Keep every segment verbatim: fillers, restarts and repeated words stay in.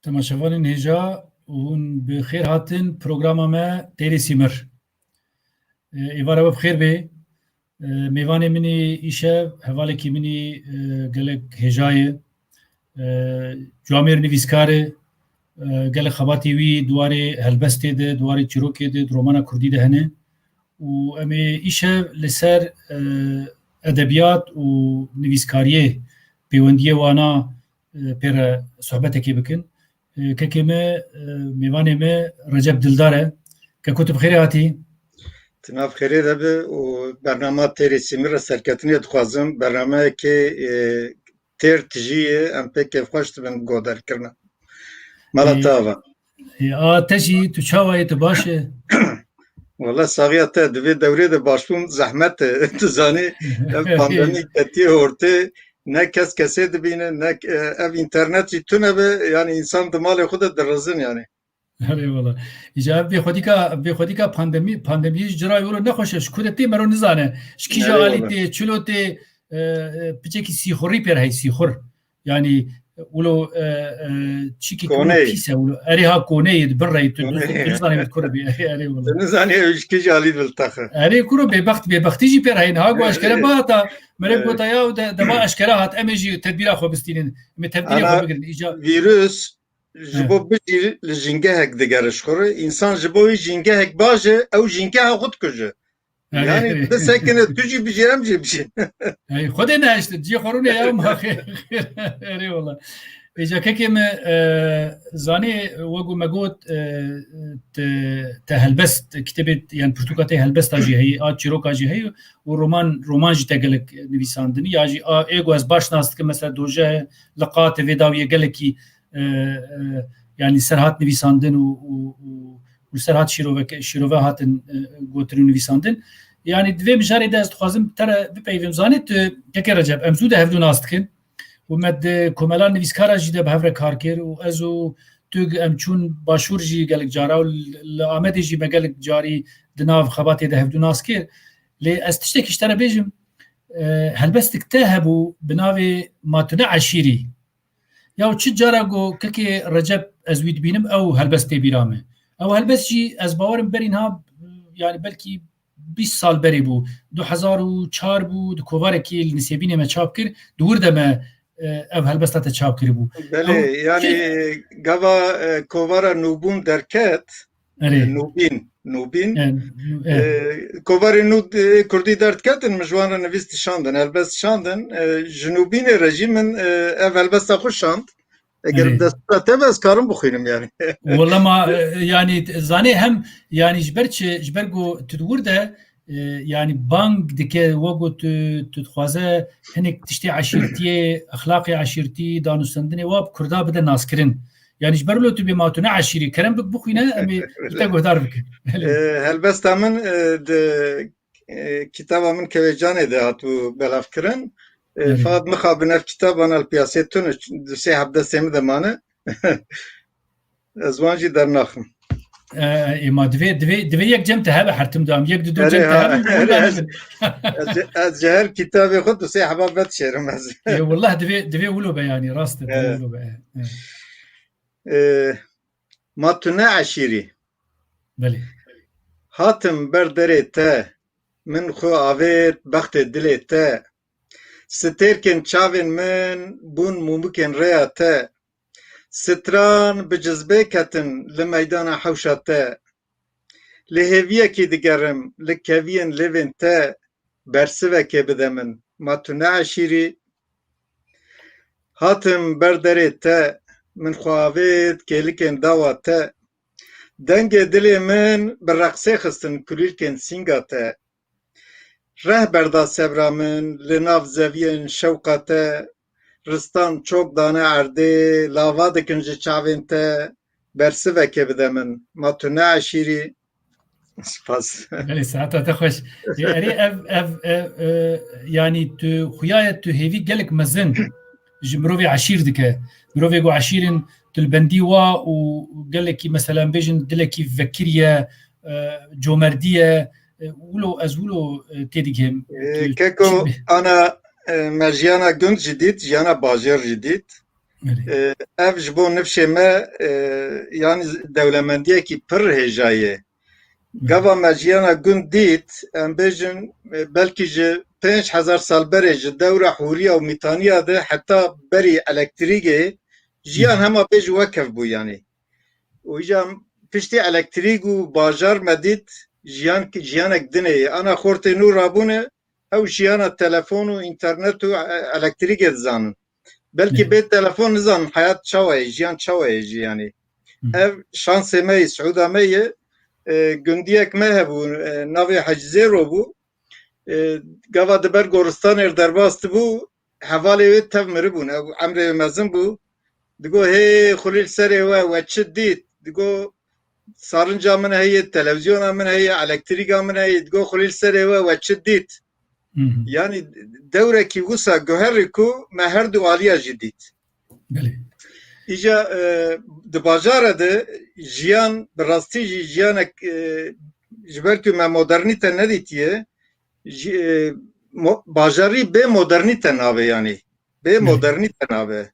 Temaşevanên hêja, hûn bi xêr hatin programa me Têrê Sîmir. E, êvara we bi xêr bê. E, mêvanê min î îşev hevalekî min î, e, gelek hêja ye. E, camêr nivîskar e. E, gelek xebatê wî di warê helbestê de, di warê çîrokê de, di romana kurdî de hene. Û em ê îşev li ser, e, edebiyat û nivîskariyê pêwendiyê wana, e, pê re sohbetekê bikin. E, kekê me, e, mêvanê me Recep Dildar e. Keko, tu bi xêrê hatî. Tu nav xêrê de bi û bernama Têrê Sîmir re serketinê dixwazim. Bernameyekê, e, têr tijî ye, em pê kêfxweş dibin bi godarkirina. Mala Ê, te ava. Ê, a te jî, tu çawa yî, tu baş e? Wala saxiya te, di vê dewrê de baş bûm zehmet e. Tu zanî, ev pandemî ketiye ortê, ne kes kesê dibîne, ne, e, ev înternet jî tune be, yanî însan di malê xwe de dirizin yanî. Erê wala. Îca ev bêxwedîka, bêxwedîka pandemî, pandemî ji cira wilo nexweş e, ji ku de tê mero nizane. Ji kîja Erê alî wala. tê, çilo tê, e, e, piçekî sîxurî pê re hey, sîxur. Yanî, wilo, e, e, çîkî Koneyê. Pîs e, wilo. Erê ha koneyê, di bin re yî, tu, tu, Koneyê. Tu nizanî min kur bî. Erê wala. Tu nizanî ew ji kîja alî viltexe. Erê kuro bêbext, bêbextî jî pê re hey. Niha ku Erê. Eşkere bihata, merek Erê. Gota ya de, dema eşkere hat, em ê jî tedbîra xwe bistînin. Em ê tevdîrê Ana xwe bigirin. Îca vîrus ji He. bo bijî li jîngehek digere ji xwe re. Însan ji bo wî jîngehek baje, ew jîngeha xwe dikuje. Erê, Yanî erê. Bisekine, tu jî bijî, em jî bijîn. Hey, Xwedê nehiştin, cihê xwe rûnê ya ma xêr, xêr. Erê wala. Êca kekê me, e, zanê, wek ku me got, e, te, te helbest, kitêbê, yani pirtûka te helbesta jî heye, a çîroka jî heye û roman, roman jî te gelek nivîsandinî, ya jî a, ê ku ez baş nas dikim, mesela Doje, Liqa, te vê dawiyê gelekî, e, e, yani ser hat nivîsandin û, û, û, û ser hat şîrove, şîrove hatin, e, gotin û nivîsandin. Yani di vê mijarê de ez dixwazim te re bipeyvim. Zanî tu, kekê Recep, em zû de hevdû nas dikin û me di komela nivîskara jî de bi hev re kar kir û ez û tu em çûn başûr jî gelek cara û li, li Amedê jî me gelek carî di nav xebatê de hevdû nas kir. Lê ez tiştekî ji te re bêjim, e, helbestik te hebû bi navê Ma tu ne eşîrî. Ya û çi cara ku kekê Recep ez wî dibînim, ew helbest tê bîra me. Ew helbest jî ez bawerim berî niha, yani belkî bîst sal berê bû. Du hezar û çar bû, di kovarekî li Nisêbînê me çap kir. Di wir de me, e, ev helbesta te çap kiribû. Belê, Ew yani çi gava, e, kovara Nûbûn derket, Erê. Nûbîn, Nûbîn. E, e. E, kovarê nû, e, kurdî derdiketin, min ji wan re nivîs dişandin, helbest dişandin. E, ji Nûbînê re jî min, e, ev helbesta xwe şand. Eger Erê. Destûra te be, ez karim bixwînim yani. Wela ma, e, yani, zanê hem, yani, ji ber çi, ji ber ku tu di wir de, e, yani, bang dike, wek ku tu, tu dixwaze hinek tiştê eşîrtiyê, exlaqê eşîrtî, danûstendinê wa bi kurda bide naskirin. Yani, ji ber wilo tu bê Ma tu ne eşîrî, kerem bik bixwîne, em ê ji te guhdar bikin. E, helbesta min, e, di, e, kitaba min Kevêcanê de hatibû belavkirin. E, Erê. Fakat mixabin ev kitaba li piyasê tune, du sê heb destê min de mane. Ez wan jî dernaxim. E, ê ma divê, divê, divê yek cem te hebe her tim de, em yek di du Erê cem te ha, hebin, erê, wila ez, bibin. Ez ji, ez ji her kitabê xwe du sê heba vedişêrim ez. Ê, wallah divê, divê wilo be yani, rast e, divê Evet. wilo be. Evet. E, Ma tu ne eşîrî. Belê. Hatim ber derê te, min xwe avêt bextê dilê te. Stêrkên çavên min bûn mûmikên rêya te. Stran bi cizbê ketin li meydana hewşa te. Li hêviyekî digerim, li keviyên lêvên te, bersivekê bide min, ma tu ne eşîrî. Hatim ber derê te, min xwe avêt kêlikên dawa te. Dengê dilê min bi reqsê xistin kulîlkên sînga te. Reh berda sebra min li nav zeviyên şewqa te, ristan çok dane erdê, lava dikin ji çavên te, bersivekê bide min, ma tu ne eşîrî. Spas. Belê, saeta te xweş. Ê, erê, ev, ev, ev, e, yani tu xuya ye, tu hêvî gelek mezin ji mirovê eşîr dike. Mirovê ku eşîr in, tu li bendî wa û gelekî, mesela, em bêjin dilekî vekirî ye, e, comerdî ye, e, wilo, ez wilo, e, têdigihêm. E, Tu keko çi bi- ana, e, me jiyana gund jî dît, jiyana bajêr jî dît. Belê. E, ev ji bo nifşê me, e, yanî dewlemendiyekî pir hêja ye. Belê. Gava me jiyana gund dît, em bêjin, e, belkî ji pênc hezar sal berê ji dewra Hûriya û Mîtaniya de heta berî elektrîgê jiyan Belê. hema bêjî wek hev bû yanî. Û îca piştî elektrîk û bajar me dît, jiyan, jiyanek din ê. Ana xortê nû rabûne, ew jiyana telefon û înternet û, e, elektrîkê dizanin. Belkî Belê. bê telefon nizanin heyat çawa ye, jiyan çawa ye jî yanî. Hı. Ev şansê me yê, siûda me ye. E, gundiyek me hebû, e, navê Hecî Zêro bû. E, gava di ber goristanê derbas dibû, hevalê wê tev miribûn. Ew emrê wê mezin bû. Digo, "Hê xulî li serê we, we çi dît?" Digo, "Sarinca min heye, televîzyona min heye, elektrîka min heye." Digo, "Xulî li serê we, we çi dît?" Hı hı. Yanî dewrekî wisa guherî ku me her du aliya jî dît. Belê. Îca, e, di bajara de jiyan, bi rastî jî jiyanek, e, ji ber ku me modernîte nedîtiye, jî, e, mo-, bajarî bê modernîte nabe yanî. Bê Belê. modernîte nabe.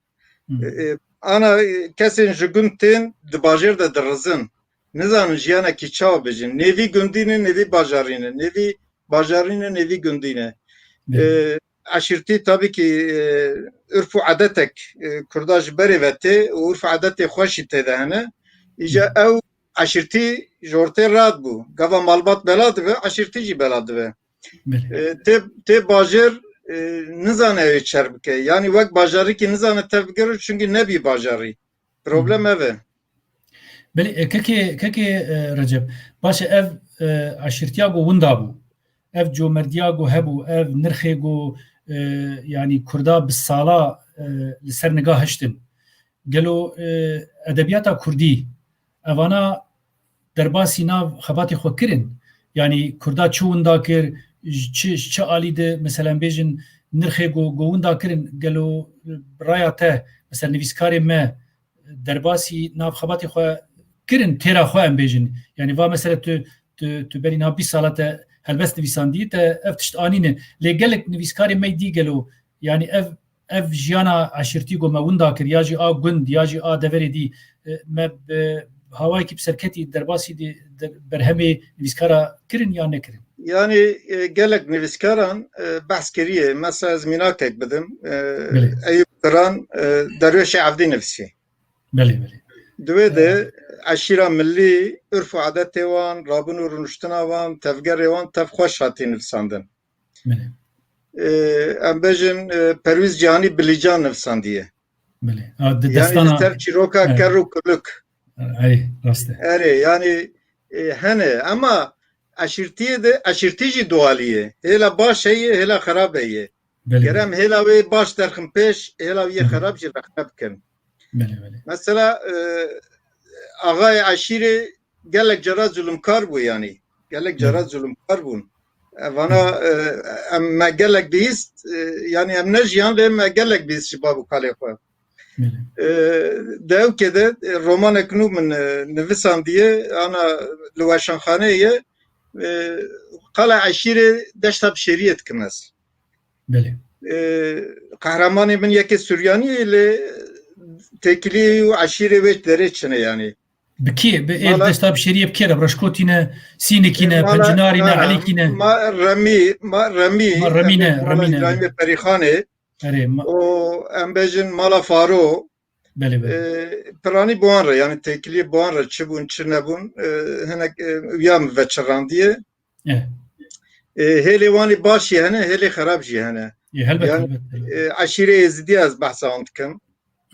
Hı. E, e, ana, e, kesên ji gund tên di bajêr de dirizin. Nizanin jiyanekî çawa bijin. Nêvî gundî ne, nêvî bajarî ne. Nêvî bajarî ne, nêvî gundî ne. Belê. E, eşîrtî tabî ki, e, urf û edetek, e, Kurda ji berê ve tê û urf û edetê xwe jî tê de hene. Îca Hı. ew eşîrtî ji ortê rat bû. Gava malbat bela dibe, eşîrtî jî bela dibe. Belê. E, tê, tê bajêr, e, nizane ew ê çer bike. Yanî wek bajarîkî nizane tev bigere, çunkî nebî bajarî. Problem Hı. ev e. Belê, e, kekê, kekê, e, Recep, baş e, ev, e, eşîrtiya ku winda bû, ev comerdiya ku hebû, ev nirxê ku, e, yanî Kurda bi sala, e, li ser niga hiştin. Gelo, e, edebiyata Kurdî, evana derbasî nav xebatê xwe kirin? Yanî Kurda çi winda kir, ji çi, ji çi alî de, mesela, em bêjin, nirxê ku, ku winda kirin, gelo, e, raya te, mesela, nivîskarê me, derbasî nav xebatê xwe kirin, têra xwe em bêjin. Yanî va mesele tu, tu, tu berî niha bîst sala te helbest nivîsandî, te ev tişt anîne. Lê gelek nivîskarê me dî gelo, yanî ev, ev jiyana eşîrtî ku me winda kir, ya jî a gund, ya jî a deverê dî, e, me bi hawayekî bi serketî derbasî di, di berhemê nivîskara kirin ya nekirin? Yanî, e, gelek nivîskaran, e, behs kiriye. Mesela ez mînakek bidim. E, Belê. Eyûp Diran, e, Derwêşê Evdî nivîsî. Belê, belê. Di wê de Ee, eşîra millî, urf û edetê wan, rabûn û rûniştina wan, tevgerê wan tev xweş hatî nivîsandin. Belê. Ee, em bêjin, e, Perwîz Cîhanî Bilîcan nivîsandiye. Belê. A, di Yanî destana li ser çîroka Evet. Ker û Kuluk. Erê, rast e. Erê, yanî, e, hene, ema eşîrtiyê de, eşîrtî jî dualî ye. Hêla baş heye, hêla xerab heye. Belê, Ger belê. em hêla wê baş derxin pêş, hêla wê Belê. xerab jî rexne bikin. Belê, belê. Mesela, e, axayê eşîrê gelek cara zulumkar bû yanî. Gelek cara Belê. zulumkar bûn. E, vana, Belê. e, em, me gelek bihîst, e, yanî em nejiyan lê me gelek bihîst ji bav û kalê xwe. Belê. E, di ewkê de, e, romanek nû min, e, nivisandiye, ana li weşanxaneyê ye, e, qala eşîrê Deşta Bişêriyê dikim ez. Belê. E, qehremanê min yekê Suryanî ye, lê têkilî û eşîrê wê derê çine yanî. Bi kê? Bi ê Mala Deşta Bişêriyê bi kê re? Reşkotî ne, Sînikî ne, Mala, Pencinarî ne, na, na, Elîkî ne? Ma Remî, ma Remî, Ma Remî em ne, bêjin mala Remî ne. Îbrahîmê Perîxanê. Erê, ma- O em bêjin mala Faro. Belê, belê. E, piranî bi wan re, yanî têkilî bi wan re çi bûn, çi nebûn, e, hinek, e, uya min veçirandiye. Eh. E, hêlê wanî baş jî hene, hêlê xerab jî hene. Ê, helbet, Yanî, helbet, helbet. e, eşîrê Êzidî ez behsa wan dikim.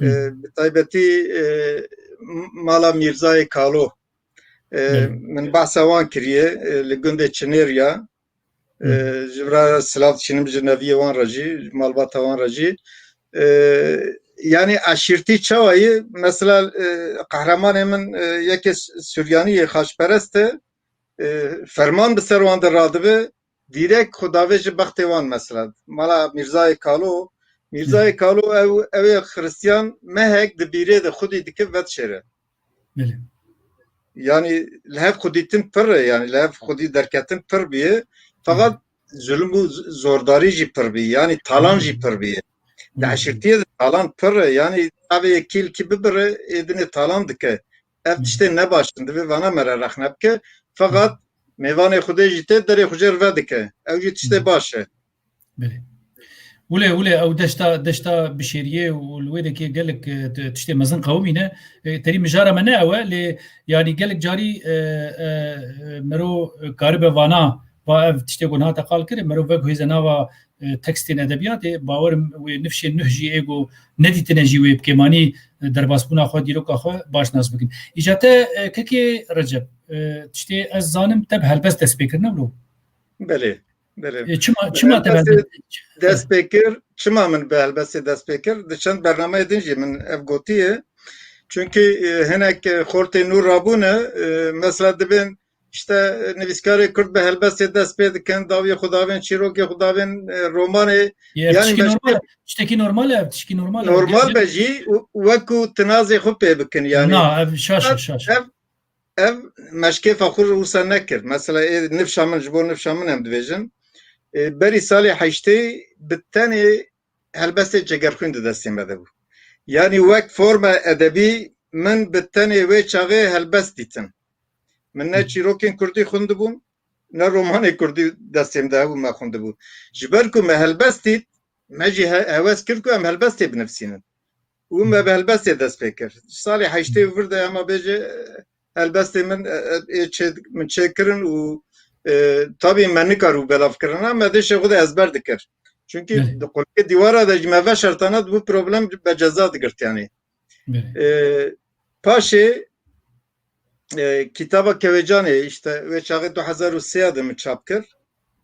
E, Hı. bi taybetî, e, m-, mala Mîrzayê Kalo. E, Belê. min behsa wan kiriye, e, li gundê Çinêriya. E, Hı. ji vira silav dişînim ji neviyê wan re jî, ji malbata wan re jî. E, yanî eşîrtî çawa ye? Mesela, e, qehremanê min, e, yekê S-, Suryanî ye, xaçperest e, e, ferman bi ser wan de radibe, dîrek xwe davêje bextê wan mesela. Mala Mîrzayê Kalo, Mîrzayê Belê. Kalo ew, ew ê Xiristiyan mehek di bîrê de xwedî dike vedişêre. Belê. Yanî li hev xwedîtin pir e, yanî li hev xwedî derketin pir bîye. Feqat Belê. zulm û z-, zordarî jî pir bî, yanî talan jî Belê. pir bîye. Di eşîrtiyê de talan pir e. Yanî navê yekî li kî bibire, ê dinê talan dike. Ev tiştê ne baş in. Divê vana me re rexne bike. Feqat mêvanê Xwedê jî tê derê xwe jê re vedike. Ew jî tiştê baş e. Belê. Wile, wile ew deşta, deşta bişêriyê û li wê dekê gelek, e, t-, tiştê mezin qewimîne. E, terî mijara me ne ew e, lê yanî gelek carî, e, e, e, mero karibe vana, va ev tiştê ku niha te qal kir, mero veguhêze nava, e, tekstên edebiyatê, bawer im wê nifşên nuh jî ê ku nedîtine jî wê bi kêmanî, e, derbasbûna xwe, dîroka xwe baş nas bikin. Îca te, e, kekê Recep, e, tiştê ez zanim te bi helbest dest pê kir, ne wilo? Belê. Belê. E, çima, çima te helbestê dest pê kir? Çima min bi helbestê dest pê kir? Di çend bernameyê din jî min ev gotiye. Çunkî, e, hinek, e, xortê nû rabûne, e, mesela dibên işte, e, nivîskarê Kurd bi helbestê dest pê dikin, dawiyê xwe davên, çîrokê xwe davên, e, romanê. Ye, yanî tiştekî normal, tiştekî normal e, tiştekî normal e. Normal be jî û, wekû tinazê xwe pê bikin yanî. Na, ev şaş e, şaş. Ev ev me ji kêfa xwe re wisa nekir. Mesela ê nifşa min, ji bo nifşa min em dibêjin. Ê, berî salê heştê bi tenê helbestê Cegerxwîn di destê me de bû. Yanî wek forma edebî min bi tenê wê çaxê helbest dîtin. Min ne çîrokên kurdî xwendibûn, ne romanê kurdî destê min de hebû me xwendibû. Ji ber ku me helbest dît, me jî he-, hewes kir ku em helbestê binivîsînin. Û me bi helbestê dest pê kir. Salê heştê û vir de hema bêje, e, helbestê min, e, e, ê çê, min çêkirin û, e, tabî me nikaribû belavkirina, me dê şêxwe de ezber dikir. Çunkî di qulpê dîwara de jî me veşartana, dibû problem, me ceza digirt yanî. E, paşê, e, kitaba Kewêcanê, işte, wê çaxê du hezar û sê de min çap kir.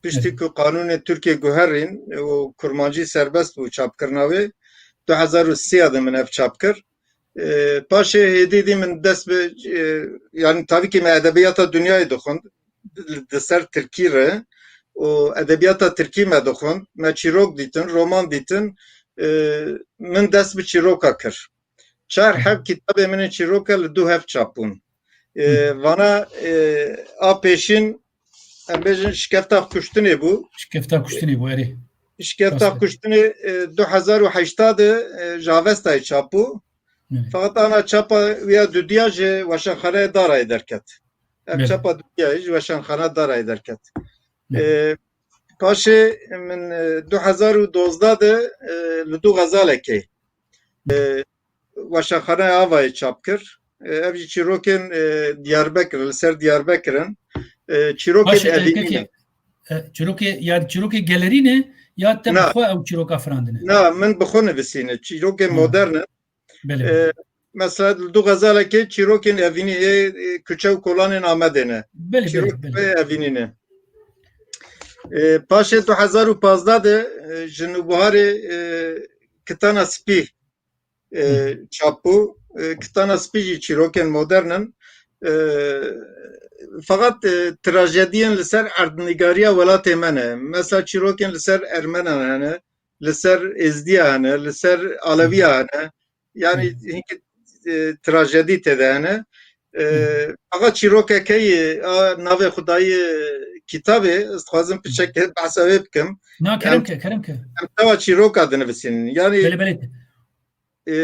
Piştî ku qanûnên Tirkiyê guherîn û kurmancî serbest bû çapkirina wê, du hezar û sê de min ev çap kir. E, paşê hêdî dî min dest bi, e, yanî tabî kî me edebiyata dinyayê dixwend, di ser tirkî re û edebiyata tirkî me dixwend, me çîrok dîtin, roman dîtin, e, min dest bi çîroka kir. Çar heb kitabê min ên çîroka li du hev çap bûn. E, vana, e, a pêşîn, em bêjin, Şikefta Kuştinê bû. Şikefta Kuştinê bû, erê. Şikefta Kuştinê, e, du hezar û heşta de, e, ji Avestayê çap bû. Feqet ana çapa wî ya dudiya ji Weşanxaneyê Darayê derket. Ev çapa dudiya ji Weşanxana Darayê derket. E, paşê min, e, du hezar û dozdeh de, e, li du xezalekê, e, Weşanxaneya Avayê çap kir. E, ev jî çîrokên, e, Diyarbekir, li ser Diyarbekir in. E, çîrokên Evînî ne. E, çîrokê, yani çîrokê gelerî ne ya te bi xwe ew çîroka firandine? Na, min bi xwe nivîsîne. Çîrokên modern in. Belê, belê. E, mesela li du xezalekê çîrokên Evînî ê, e, kuçe û kolanên Amedê ne. Belê, belê, belê. Çîrokên Evînî ne. E, paşê du hezar û pazdeh de, e, ji Nûbiharê, e, Kitana Spî, e, çap bû. E, Kitana Spî jî çîrokên modern in. E, feqet, e, trajediyên li ser erdnîgariya welatê me ne. Mesela çîrokên li ser Ermenan hene, li ser Êzdiya hene, li ser Aleviya hene. Yanî hinkî, e, trajedî tê de hene. E, axa çîrokeke yê, a navê xwe dayî kitabê, ez dixwazim piçek behsa wê bikim. Na, kerem ke, kerem ke. Em çawa çîroka dinivîsînin? Yanî, belê, belê. E,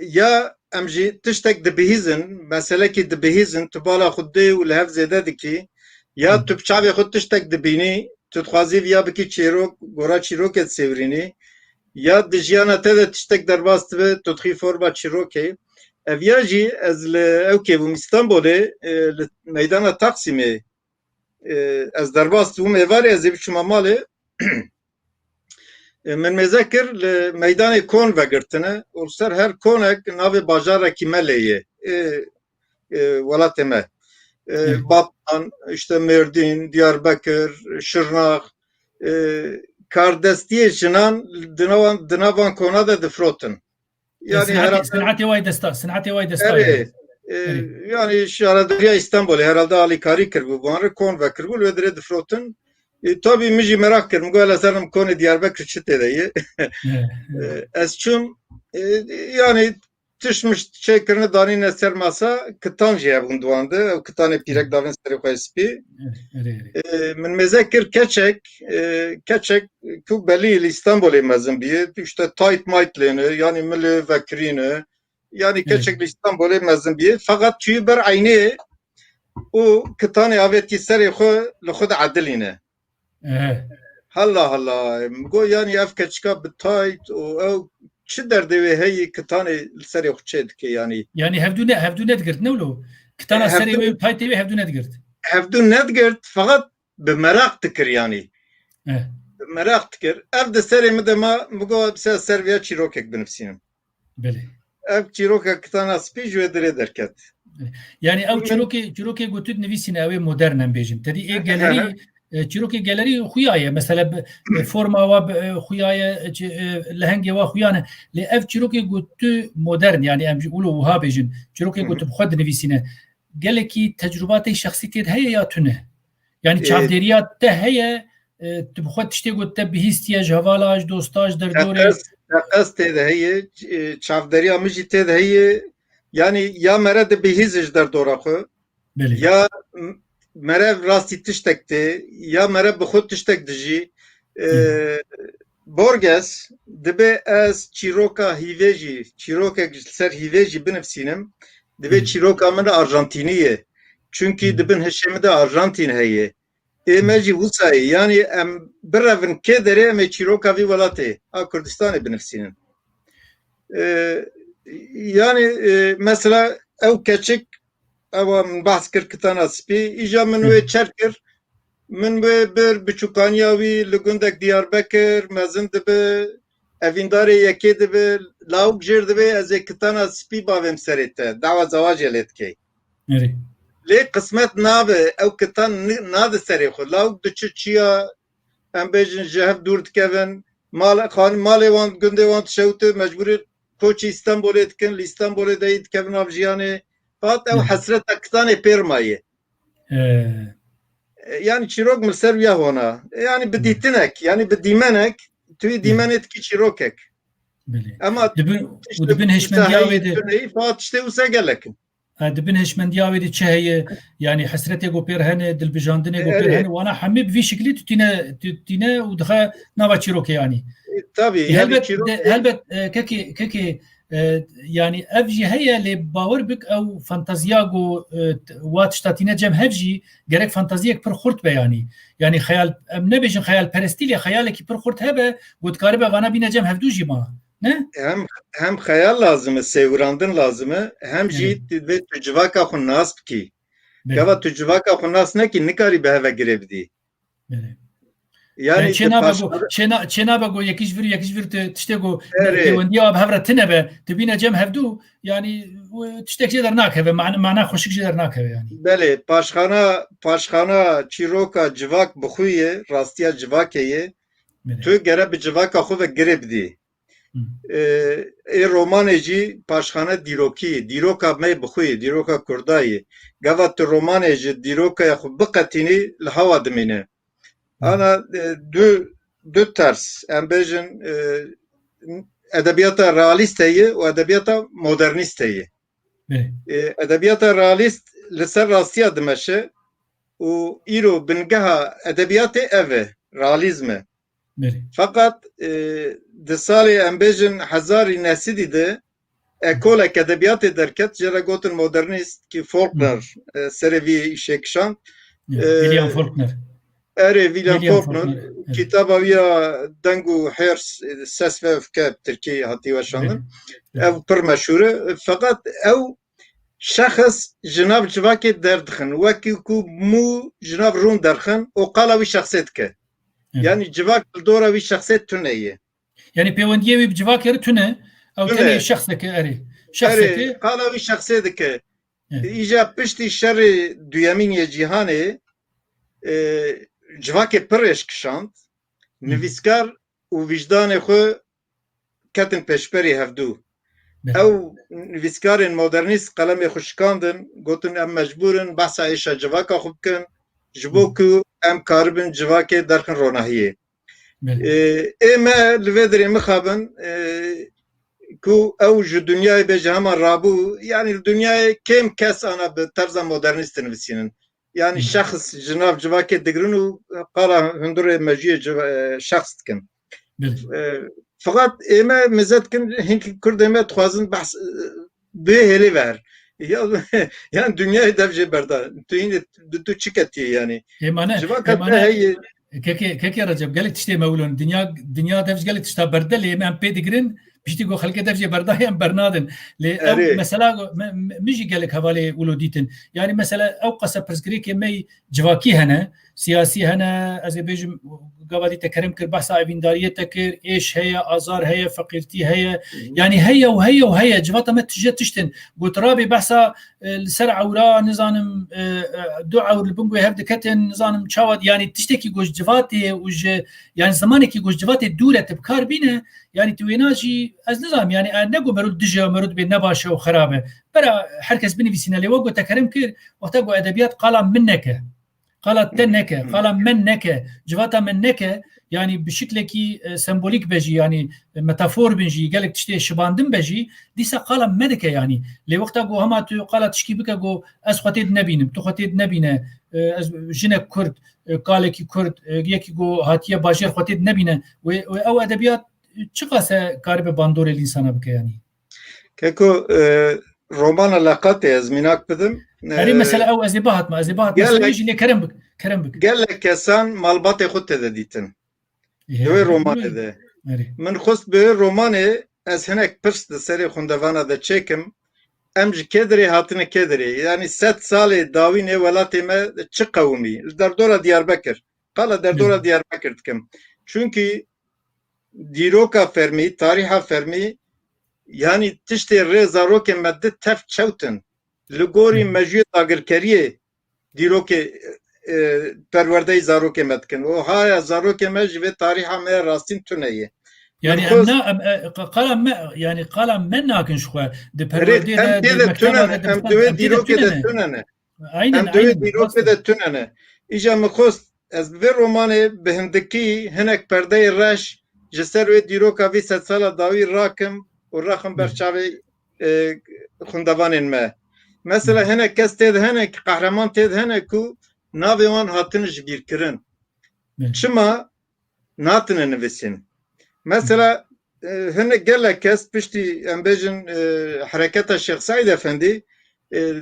ya em jî tiştek dibihîzin, meselekî dibihîzin, tu bala xwe didê û li hev zêde dikî, ya tu bi çavê xwe tiştek dibînî, tu dixwazî viya bikî çîrok, gora çîrokê disêwirînî, ya di jiyana te de tiştek derbas dibe, tu dixî forma çîrokê. Ev ya jî ez li ew kê bûm Îstanbulê, e, li meydana Taksimê, e, ez derbas dibûm êvarê, ez ê biçûma malê. E, min mêze kir, li meydanê kon vegirtine û li ser her konek navê bajarekî me lê ye. Ê, e, welatê me. E, Batman, işte Mêrdîn, Diyarbekir, Şirnax, e, kardestiyê jinan di nav-, di nav van kona de difirotin. Yanî sinetê, herhalde sinetê way desta, sinetê way desta. Erê, yani. E, erê. Yanî Şaredariya Îstanbulê herhalde alîkarî kiribû, bi wan re kon vekiribû, li wê dirê difirotin. E, tabî min jî meraq kir, min got, "Hele serim konê Diyarbekir çi tê de ye?" E, ez çûm, e, yanî tişt mişt çêkirine danîne ser masa, kitan jî hebûn di wan de. Ew kitanê pîrek davên serê xwe yê spî. Erê, erê. E, min mêze kir keçek, e, keçek ku belî li Îstanbulê mezin bîye. Tişte tayt mayt lêne, yanî milê vekirîne. Yanî Erê. keçek li Îstanbulê mezin bîye. Feqet çûyî ber eynê û kitanê avêtî serê xwe li xwe diedilîne. Ehe. Hela hela, min got, yanî ev keçika bi tayt û ew çi derdê wê heyî, kitanê li serê xwe çê dike yanî. Yanî hevdû ne, hevdû nedigirt, ne wilo? Kitana serê Hevdû wê û taytê wê hevdû nedigirt. Hevdû nedigirt, feqet bi meraq dikir yanî. Eh. Bi meraq dikir. Ev di serê min de ma, min got, bi ser, ser vêya çîrokek binivîsînim. Belê. Ev çîroka kitana spî ji wê dirê derket. Yani ew çîrokê, çîrokê ku tu dinivîsîne, ew ê modern em bêjin. Tedî ê gelerî, e, çîrokê gelerî xuya ye. Mesela bi, e, forma wa bi, e, xuya ye, e, çi, e, lehengê wa xuya ne. Lê ev çîrokê ku tu modern, yani em ji wilo wiha bêjin. Çîrokê ku tu bi xwe dinivîsîne. Gelekî tecrûbatê şexsî tê de heye ya tune? Yani Ê, çavdêriya te heye, e, tu bi xwe tiştê ku te bihîstiye ji hevala, ji dosta, ji derdorê. Teqez, teqez tê de heye, e, çavdêriya min jî tê de heye. Yani ya mere dibihîze ji derdora xwe, Belê. ya m-, mere rastî tiştek tê, ya mere bi xwe tiştek dijî. E, Hı. Borges, dibe ez çîroka hîvê jî, çîrokek ji ser hîvê jî binivîsînim, dibe Hı. çîroka min Arjantînî ye. Çünkü Hı. di bin hişê min de Arjantîn heye. Ê me jî wisa ye. Yanî em birevin kê derê em ê çîroka vî welatê a Kurdistanê binivîsînin. Ee, yanî, e, mesela ew keçik, ewa min behs kir kitana spî, îja min Hı. wê çer kir, min wê bir biçûkaniya wî li gundek Diyarbekir, mezin dibi, evîndarê yekê dibi, lawik jêr dibe, ez ê kitana spî bavêm serê te, dawa zewacê lê dikey. Erê. Lê qismet nabe, ew kitan ni-, nade serê xwe. Lawik diçi çiya, em bêjin ji hev dûr dikevin. Mal, xan-, malê wan, gundê wan dişewite, mecbûrî koçî Stenbolê dikin, li Stenbolê de yî dikevin av jiyanê. Fat ew Hı. hesreta kitanê pêr maye. Ee. E, yani çîrok min ser wiya hona. E, yani bi Hı. dîtinek, yani bi dîmenek, tu yî Hı. dîmenê dikî çîrokek. Belê. Ama Di bin, tişt û di bin wisa hişmendiya heyî wê de tu neyî, fat tiştê wisa gelek in. Ha, di bin hişmendiya wê de çi heye? Yani hesretê ku pêr hene, dilbijandinê ku pêr Erê. hene, wana hemî bi vî şiklî tu tîne, tu tîne û dixe nava çîrokê yanî. E, tabii, E, yani helbet, çîrok de, helbet, e, kekê, kekê, e, yani ev jî heye, lê bawer bik ew fantaziya ku, e, t-, wa tişta tîne cem hev jî gerek fantaziyek pir xurt be yanî. Yani xeyal, em nebêjin xeyalperestî, lê xeyalekî pir xurt hebe, ku dikaribe vana bîne cem hevdû jî ma. Ne? Hem, hem xeyal lazim e, sêwirandin lazim e, hem jî Evet. divê tu civaka xwe nas bikî. Belê. Gava tu civaka xwe nas nekî, nikarî bi heve girê bidî. Belê. Yani Yani çê di nabe paş- go, çê na-, çê nabe go yekî ji vir, yekî ji vir ti-, tiştê go Erê. pêwendiya bi hev re tine be, tu bîne cem hevdû, yani, e, tiştek jê dernakeve, mana, mana xweşik jê dernakeve yani. Belê, paşxana, paşxana çîroka civak bi xwe ye, rastiya civakê ye. Belê. Tu gere bi civaka xwe ve girê bidî. Hı. Ê, ê romanê jî paşxane dîrokî, dîroka me bi xwe yê, dîroka Kurda yê. Gava tu romanê ji dîrokaya xwe biqetînî, li hewa dimîne. Hı. Ana, e, du, du ters, em bêjin, e, edebiyata realîst heye û edebiyata modernîst heye. Belê. E, edebiyata realîst li ser rastiya dimeşe û îro bingeha edebiyatê ev e, realîzm e. Belê. Feqet, e, di salê em bêjin hezarî nesidî de ekolek edebiyatê derket, jê re gotin modernîst, ki Faulkner, Hı. e, serê vî îşê kişand. Evet, E, William Faulkner. Erê, William William Faulkner. Faulkner, evet. Kitaba wî ya Deng û Hêrs, e, Ses ve Öfke, bi tirkî hatiye weşandin. Evet, evet. Ev pir meşhûr e. Feqet ew şexs ji nav civakê derdixin. Wekî ku mû ji nav rûn derxin û qala wî şexsê dike. Evet. Yani civak li dora wî şexsê tune ye. Yani pêwendiyê wî bi civakê re tune. Ew Tune. tenê şexseke erê. Şexseke. Erê, qala wî şexsê dike. Evet. Îja piştî şerê duyemîn yê cîhanê, e, civakê pir rêş kişand. Hı. Nivîskar û wijdanê xwe ketin pêşberî hevdû. Belê. Ew nivîskarên modernîst qelemê xwe şikandin, gotin, em mecbûr in behsa êşa civaka xwe bikin, ji bo Hı. ku em karibin civakê derxin ronahiyê. Belê. Ê, ê me li vê derê mixabin, ê, ku ew ji dinyayê bê ji heman rabû, yanî li dinyayê kêm kes ana bi terza modernîst dinivîsînin. Yanî şexs ji nav civakê digirin û qala hundirê mejiyê civa-, e, şexs dikin. E, Fiqat ême meze dikin, hinkî Kurdê me dixwazin behs, e, bi hêlê ver. Ya, yan dinyayê dev jê berda. Tu yine, tu, tu çi ketiye yanî? Êmane, Civaka te êmane, heye. Kekê, kekê Recep, gelek tiştê me wilo ne. Dinya, dinya dev ji gelek tişta berde, lê em pê digirin, piştî ku xelkê dev jê berdaye em bernadin. Lê ew Erê. mesela, me, me, min jî gelek hevalê wilo dîtin. Yanî mesela ew qasa pirsgirêkê me yî civakî hene, siyasî hene, ez ê bêjim, gava dî te kerem kir, behsa evîndariyê te kir, êş heye, azar heye, feqîrtî heye. Yanî heye û heye û heye. Civata me tije tiştin. Got rabê behsa, e, li ser ewra, nizanim, e, e, du ewr li bin guhê hev diketin, nizanim çawa, yanî tiştekî ku ji civatê û ji, yanî zimanekî ku ji civatê dûr e, tu bi kar bîne, yanî tu wêna jî, ez nizanim, yanî, e, ne ku mero dije, mero dibê nebaş e û xerab e. Bera her kes binivîsîne, lê we got te kerem kir, wexta ku edebiyat qala min neke. Qala te neke, qala me neke, civata me neke, yanî bi şiklekî, e, sembolîk be jî, yanî, e, metafor bin jî, gelek tiştê şibandin be jî, dîsa qala me dike yanî. Lê wexta ku hema tu qala tişkî bike ku ez xwe tê dinebînim, tu xwe tê dinebîne, e, ez jinek Kurd, e, kalekî Kurd, e, yekî ku hatiye bajêr xwe tê dinebîne, wê, wê ew edebiyat çiqas e karibe bandorê li însana bike yanî? Keko, e, romana Leqatê ez mînak bidim. Herî E, mesela ew ez ê bihatma, ez ê bihatma. Gelek, Serê jî lê kerem bik, kerem bik. Gelek kesan malbatê xwe tê de dîtin. Ê, Di wê herî, romanê de. Herî. Min xwest bi wê romanê ez hinek pirs di serê xwendevana de çêkim. Em ji kê dirê hatine kê dirê? Yanî sed salê dawî nê welatê me çi qewimî? Li derdora Diyarbekir. Qala derdora Diyarbekir dikim. Çunkî dîroka fermî, tarîha fermî, yanî tiştê rê zarokên me di tev çewt in. Li gorî mejiyê dagirkeriyê dîrokê, e, perwerdeyê zarokê me dikin. Û haya zarokê me ji vê tarîha me rastîn tune ye. Yanî em na, em, e, qa-, qala me, yanî qala me nakin ji xwe. Di perwerdeyê de, em tê de tune ne, em di wê dîrokê de tune ne. Aynen, em di wê dîrokê de tune ne. Îja min xwest ez bi vê romanê bi hindikî hinek perdeyê reş ji ser wê dîroka vî sedsala dawî rakim û rexim ber çavê, e, xwendevanên me. Mesela hinek kes tê de hene, qehreman tê de hene ku navê wan hatine jibîrkirin. Çima? Natine nivîsîn. Mesela, e, hinek gelek kes piştî, em bêjin, e, hereketa Şêx Seîd Efendî, e,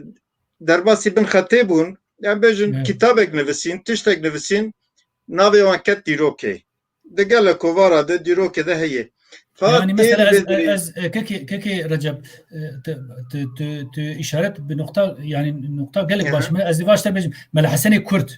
derbasî bin xetê bûn, em bêjin kitabek nivîsîn, tiştek nivîsîn, navê wan ket dîrokê. Di gelek kovara de, dîrokê de heye. Fa Yanî mesela ez, ez, e, kekê, kekê Recep, e, tu, tu, tu, tu işaret bi nokta, yanî nokta gelek baş. Me, ez ê vaş te bêjim. Mela Hesenê Kurd.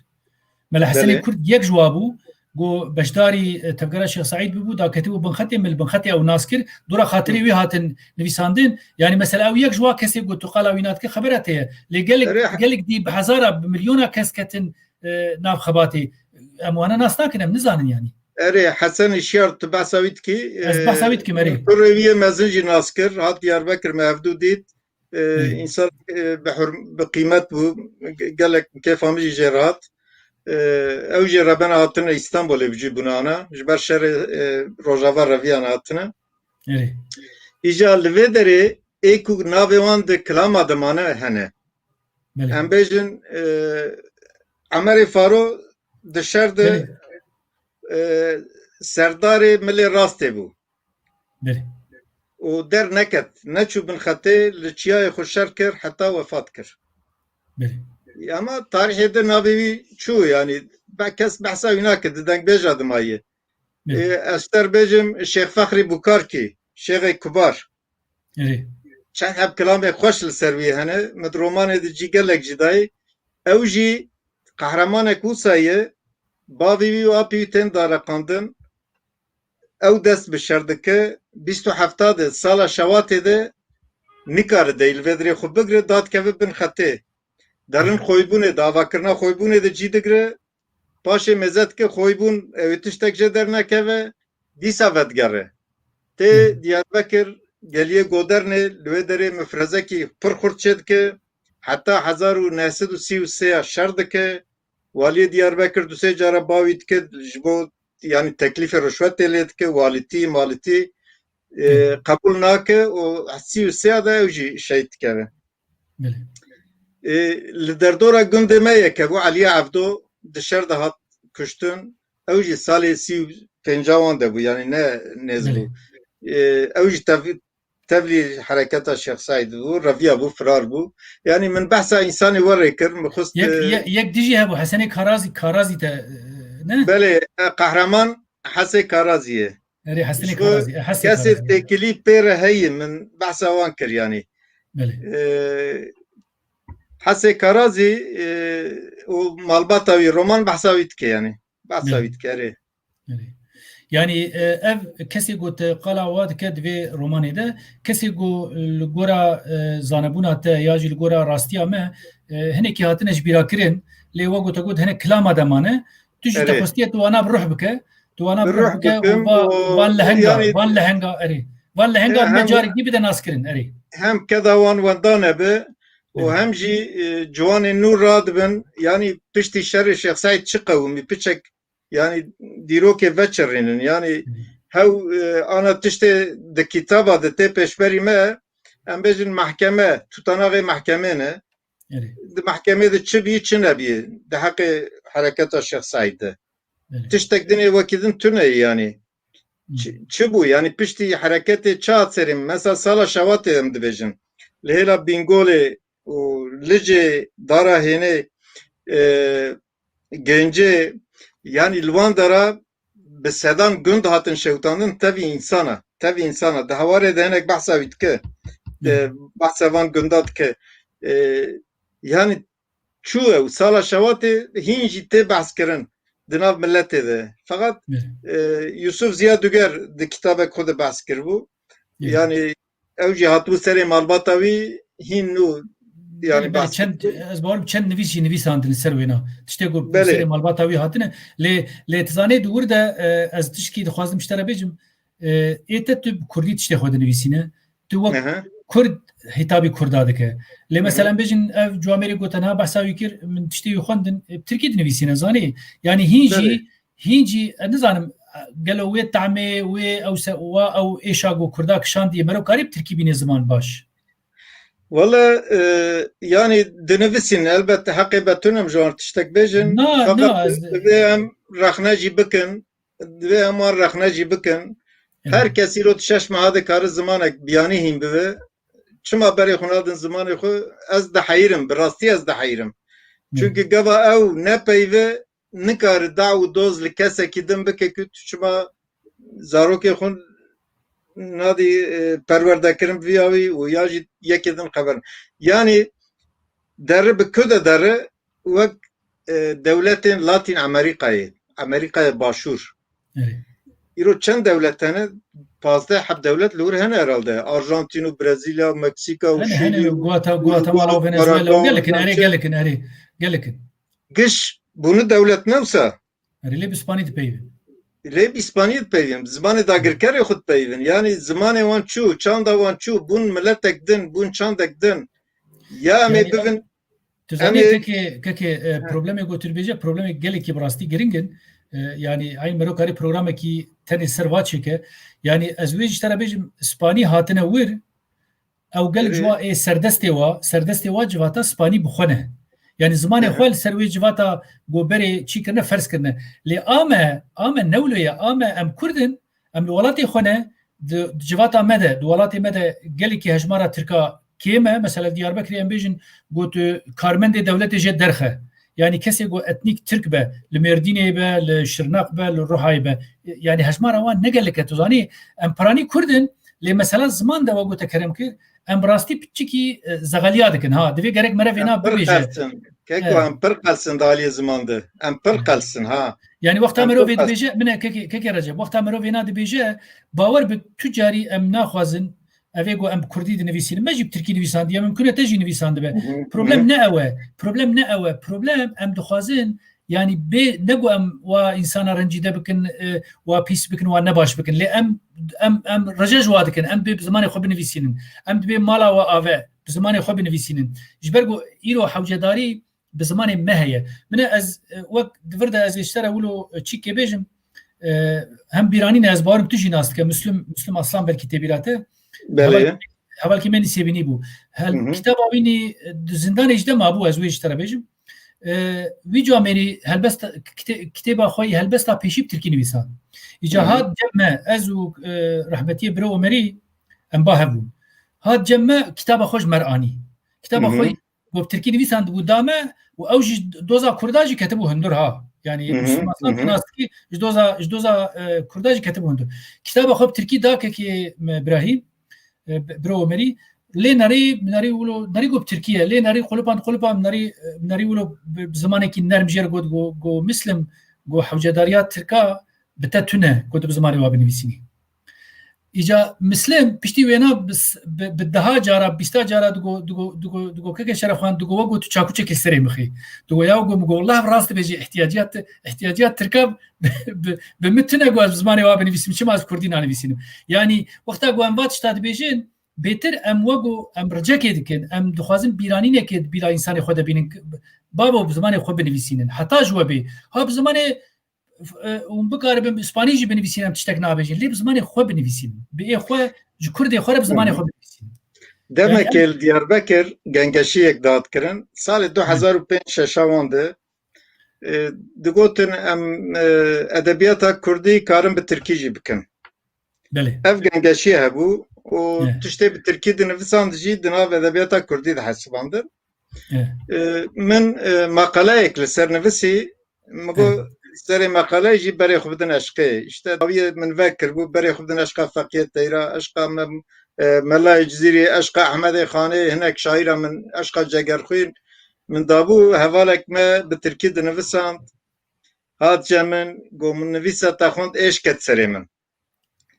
Mela Hesenê Kurd yek ji wa bû, ku beşdarî, e, tevgera Şêx Seîd bibû, da ketibû bin xetê, min li bin xetê ew nas kir, dora xatirê wî hatin nivîsandin. Yanî mesela ew yek ji wa kesê ku tu qala wî nadike xebera te ye. Lê gelek, Erê. Gelek dî bi hezara, bi milyona kes ketin, e, nav xebatê. Em wana nas nakin, em nizanin yanî. Erê, Hesen Şiyar, tu behsa wî dikî? Ez behsa wî dikim, erê. Kurê wî yê mezin jî nas kir, hat Diyarbekir, me hevdû dît. E, Hı. Însan, e, bi hurm-, bi qîmet bû, ge-, gelek kêfa min jî jê re hat. E, Ew jî rebena hatine Îstanbulê bi cî bûnana. Ji ber şerê, e, Rojava reviyane hatine. Erê. Îja li vê derê ê ku navê wan di kilama de mane hene. Belê. Em bêjin, e, Emerê Faro di şer de, Belê. e, serdarê milê rastê bû. Belê. Û derneket, neçû bin xetê, li çiyayê xwe şer kir, heta wefat kir. Belê. Ama tarîhê de navê wî çû, yanî be-, kes behsa wî nake, di dengbêja de maye. Belê. Ê, ez ter bêjim Şêx Fexrî Bukarkî, Şêxê Kubar. Erê. Çend heb kilamê xweş li ser wî hene, min di romanê de cî gelek jî dayê. Ew jî qehremanek wisa ye, bavê wî û apê wî tên dareqandin. Ew dest bi şer dike, bîst û hefta de sala şewatê de nikare dey li vê dirê xwe bigire, dadikeve bin xetê. Derin xoybûnê de, avakirina xoybûnê de cî digire, paşê mêze dike xoybûn, ew ê tiştek jê dernekeve, dîsa vedigere. Tê Diyarbekir, geliyê Godernê, li wê derê mifrezekî pir xurt çêdike, heta hezar û neh sed û sî û sê ya şer dike, waliyê Diyarbekir du sê cara bawî dike, ji bo, yanî teklîfê rişwetê lê dike, walîtî, malîtî. E, qebûl nake û sî û sê de ew jî şehîd dikeve. E, li derdora gundê me yek hebû, Eliyê Evdo di şer de hat kuştin. Ew jî salê sî û pênca wan de bû, yanî ne nêz bû. E, ew jî tev-, tevlî hereketa Şêx Seîd bû, reviya bû, firar bû. Yanî min behsa însanê we rê kir, min xwest, Yek, e, ye-, yek dijî hebû, Hesenê Karazî, Karazî te, e, ne? Belê, e, Qehreman Hesê Karazî ye. Erê, Hesenê Ji bo Karazî, e, Hesê kesê Karazî. Têkilî pê re heye, min behsa wan kir, yanî. Belê. E, Hesê Karazî, e, û malbata wî Roman behsa wî dike, yanî. Behsa Belê. wî dike, erê. Erê. Yanî, e, ev kesê ku te qala wa dike di vê romanê de, kesê ku li gora, e, zanebûna te ya jî li gora rastiya me, e, hinekî hatine ji bîra kirin, lê wek ku te got hinek kilama de mane, tu jî te Erê. xwestiye tu wana bi ruh bike, tu wana Bi bi ruh ruh bike û bikim va-, û van lehenga, yanî van lehenga, erê. Van lehenga He, me hem carek dî bide naskirin, erê. hem keda wan wenda nebe û Erê. hem jî, e, ciwanên nû radibin, yanî piştî şerê Şêx Seîd çi qewimî, piçek, yanî dîrokê veçirînin. Yanî Hı. hew, e, ana tiştê di kitaba de tê pêşberî me, em bêjin mehkeme, tutanaxê mehkemê ne. Erê. Di mehkemê de çi bî, çi nebî, di heqê hereketa Şêx Seîd de. Erê. Tiştek dinê wekî din tune ye, yanî. Hı. Çi, çi bû? Yanî piştî hereketê çi hat serê? Mesela sala Şewatê em dibêjin. Li hêla Bîngolê û Licê, Dara Hênê, e, Gencê, yanî li wan dera bi sedan gund hatin şewitandin, tevî însan e, tevî însan e. Di hewarê de hinek behsa wî dike. Hı. E, behsa van gunda dike. E, yanî çû ew sala Şewatê hîn jî tê behs kirin di nav miletê de. Feqet, Hı. e, Yusuf Ziya Duger di kitabek xwe de behs kiribû. Hı. Yanî ew jî hatibû serê malbata wî hîn nû, yanî Belê, belê, bahs çend, kiribû. ez bawerim çend nivîs jî nivîsandin li ser wêna. Tiştê ku Belê. serê malbata wî hatine. Lê, lê tu zanê di wir de, e, ez tişkî dixwazim ji te re bêjim. E, ê te tu bi kurdî tiştê xwe dinivîsîne. Tu wek Aha. kurd hitabî kurda dike. Lê Aha. mesela bêjin ev camêrê ku te niha behsa wî kir, min tiştê wî xwendin, e, bi tirkî dinivîsîne, zanî? Yanî hîn jî, Belê. hîn jî, e, nizanim, e, gelo wê tehmê, wê ew se-, wa ew êşa ku kurda kişandiye, mero karî bi tirkî bîne ziman baş? Wele, e, yanî dinivîsîn, elbette heqê be tunim ji wan tiştek bêjin. Na, Feqet na, ez divê em rexne jî bikin, divê em wan rexne jî bikin. Evet. Her kes îro di şeş meha de kare zimanek biyanî hîn bibe. Çima berê xwe nadin zimanê xwe? Ez diheyrim, bi rastî ez diheyrim. Evet. Çunke gava ew nepeyve, nikare daw û doz li kesekî din bike ku tu çima zarokê xwe nadî, e, perwerdekirin viya wî û ya jî yekê din xeber. Yanî deri bi ku de deri wek, e, dewletên Latîn Amerîkayê, Amerîkaya Başûr. Erê. Îro çend dewlet hene? Pazdeh heb dewlet li wir hene herhalde. Arjantin û Brezîlya û Meksîka û Hene, hene, Şîlî û Guata-, Guatemala û Venezuela û Nikaragua û gelek in, erê, Çin. gelek in, erê, gelek in. Giş bûne dewlet ne wisa? Erê, lê bi Spanî dipeyvin. Lê bi Spanî dipeyvin. Bi zimanê dagirkerê xwe dipeyvin. Yanî zimanê wan çû, çanda wan çû, bûn miletek din, bûn çandek din. Ya em ê Yanî bivin, Tu em zanî ê kekê, kekê, e, Heh. problemê ku tu dibêje, problemê gelekî bi rastî giring in. E, yanî eyn mero karî programekî tenê ser va çêke. Yanî ez wê ji te re bêjim, Spanî hatine wir, ew gelek ji Erê. wa ê serdestê wa, serdestê wa civata Spanî bi xwe ne. Yanî zimanê Hı hı. xwe li ser wê civata ku berê çî kirine, ferz kirine. Lê a me, a me ne wilo ye, a me em Kurd in, em li welatê xwe ne, di, di civata me de, di welatê me de gelekî hejmara Tirka kêm e. Mesela Diyarbekirê em bêjin, got, e, karmendê dewletê jê derxe. Yanî kesê ku etnîk Tirk be, li Mêrdînê be, li Şirnex be, li Ruhayê be. Yanî hejmara wan ne gelek e. Tu zanî, em piranî Kurd in, lê mesela ziman de we gote kerem kir, em bi rastî piçikî, e, zexeliya dikin. Ha, divê gerek mere vêna Em pir bibêje. qels in. Keko, Evet. em pir qels in di aliyê ziman de. Em pir Evet. qels in, ha. Yanî wexta Em mirov pir ê qels. dibêje, bine kekê, kekê Recep, wexta mirov êna dibêje, bawer bi tu carî em naxwazin, ev ê ku em bi kurdî dinivîsînin, me jî bi tirkî nivîsandiye, mimkun e te jî nivîsandibe. Hı hı, Problem hı hı. ne ew e, problem ne ew e, problem em dixwazin, yanî bê, ne ku em wa însana rencîde bikin, e, wa pîs bikin, wa nebaş bikin. Lê em, em, em reje ji wa dikin, em dibê bi zimanê xwe binivîsînin. Em dibê mala we ave, bi zimanê xwe binivîsînin. Ji ber ku îro hewcedarî bi zimanê me heye. Min e ez, e, wek di vir de ez ê ji te re wilo, e, çîkê bêjim. E, hem bîranîne, ez bawerim tu jî nas dike. Müslüm, Müslüm Aslan belkî tê bîra te. Belê. Hevalkî, hevalkî me nîsêbînî bû. Hel, Hı hı. Kitaba wî nî di zindanê jî de mabû, ez wê ji te re bêjim. E, wî camêrî helbesta, kite-, kitêba xwe yî helbesta pêşî bi tirkî nivîsan. Îca Hı hı. hat cem me, ez û, e, rehmetiyê biro Omerî, em ba hev bûn. Hat cem me, kitaba xwe ji me re anî. Kitaba Hı hı. xwe got, tirkî nivîsandibû da me û ew jî doza kurda jî ketibû hundir ha. Yani Hı hı, Müslüman hı hı. Nastikî ji doza, ji doza, e, kurda jî ketibû hundir. Kitaba xwe bi tirkî da kekê me Birahîm, e, bi-, biro Omerî, lê nerî, nerî wilo, nerî got tirkî ye, lê nerî qulipand, qulipand, nerî, e, nerî wilo bi, bi zimanekî nerm jê re got, go, go Mislim, go hewcedariya tirka bi te tune, got bi zimanê wa binivîsînî. Îca Mislim piştî wêna bi s-, bi, bi deha cara, bîsta cara digo, digo, digo, digo keke Şerefxan, digo we got tu çakûçekê serê mixî. Digo ya go, min go, Allah rast dibêjî, ihtiyaciya ti-, ihtiyaciya tirka bi, bi, bi min tune go ez bi zimanê wa binivîsim, çima ez kurdî nanivîsînim. Yani wexta go em va tişta dibêjin, bêtir em we go em ricekê dikin, em dixwazin bîranînekê di bîra însanê xwe de bînin. Babo bi zimanê xwe binivîsînin. Heta ji we bê. Ha bi zimanê e, hûn bikaribin bi îspanî jî binivîsînin, em tiştek nabêjin. Lê bi zimanê xwe binivîsînin. Bi ê xwe, ji kurdê xwe re bi zimanê Hı hı. xwe binivîsînin. Demekê Yani em li Diyarbekir gengeşiyek dihat kirin. Salê Hı. du hezar û pênc şeşa wan de, e, digotin em, e, edebiyata kurdî karin bi tirkî jî bikin. Belê. Ev gengeşiyê hebû û Evet. tiştê bi tirkî dinivisand jî di nav edebiyata kurdî dihesibandin. Evet. E, min, e, maqaleyek li ser nivisî, min got, Evet. serê maqaleyê jî berê xwe bidin eşqê. İşte dawiyê min vekiribû, berê xwe bidin eşqa Feqiyê Teyra, eşqa me, e, Melayê Cizîrî, eşqa Ehmedê Xanê, hinek şaîra min, eşqa Cegerxwîn. Min dabû hevalek me bi tirkî dinivisand. Hat cem min, got, min nivîsa te xwend, êş ket serê min.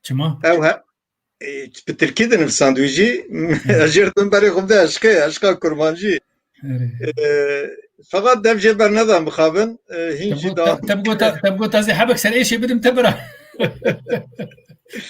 Çima? Ew he, e, bi tirkî dinivisand wî jî. Ez jê re didim berê xwe bide eşqê, eşqa kurmancî. Erê. E, feqat dev jê berneda mixabin, e, hîn Te jî bi got, da te, te bi got, te bi got ez ê hebek ser êşê bidim te bira.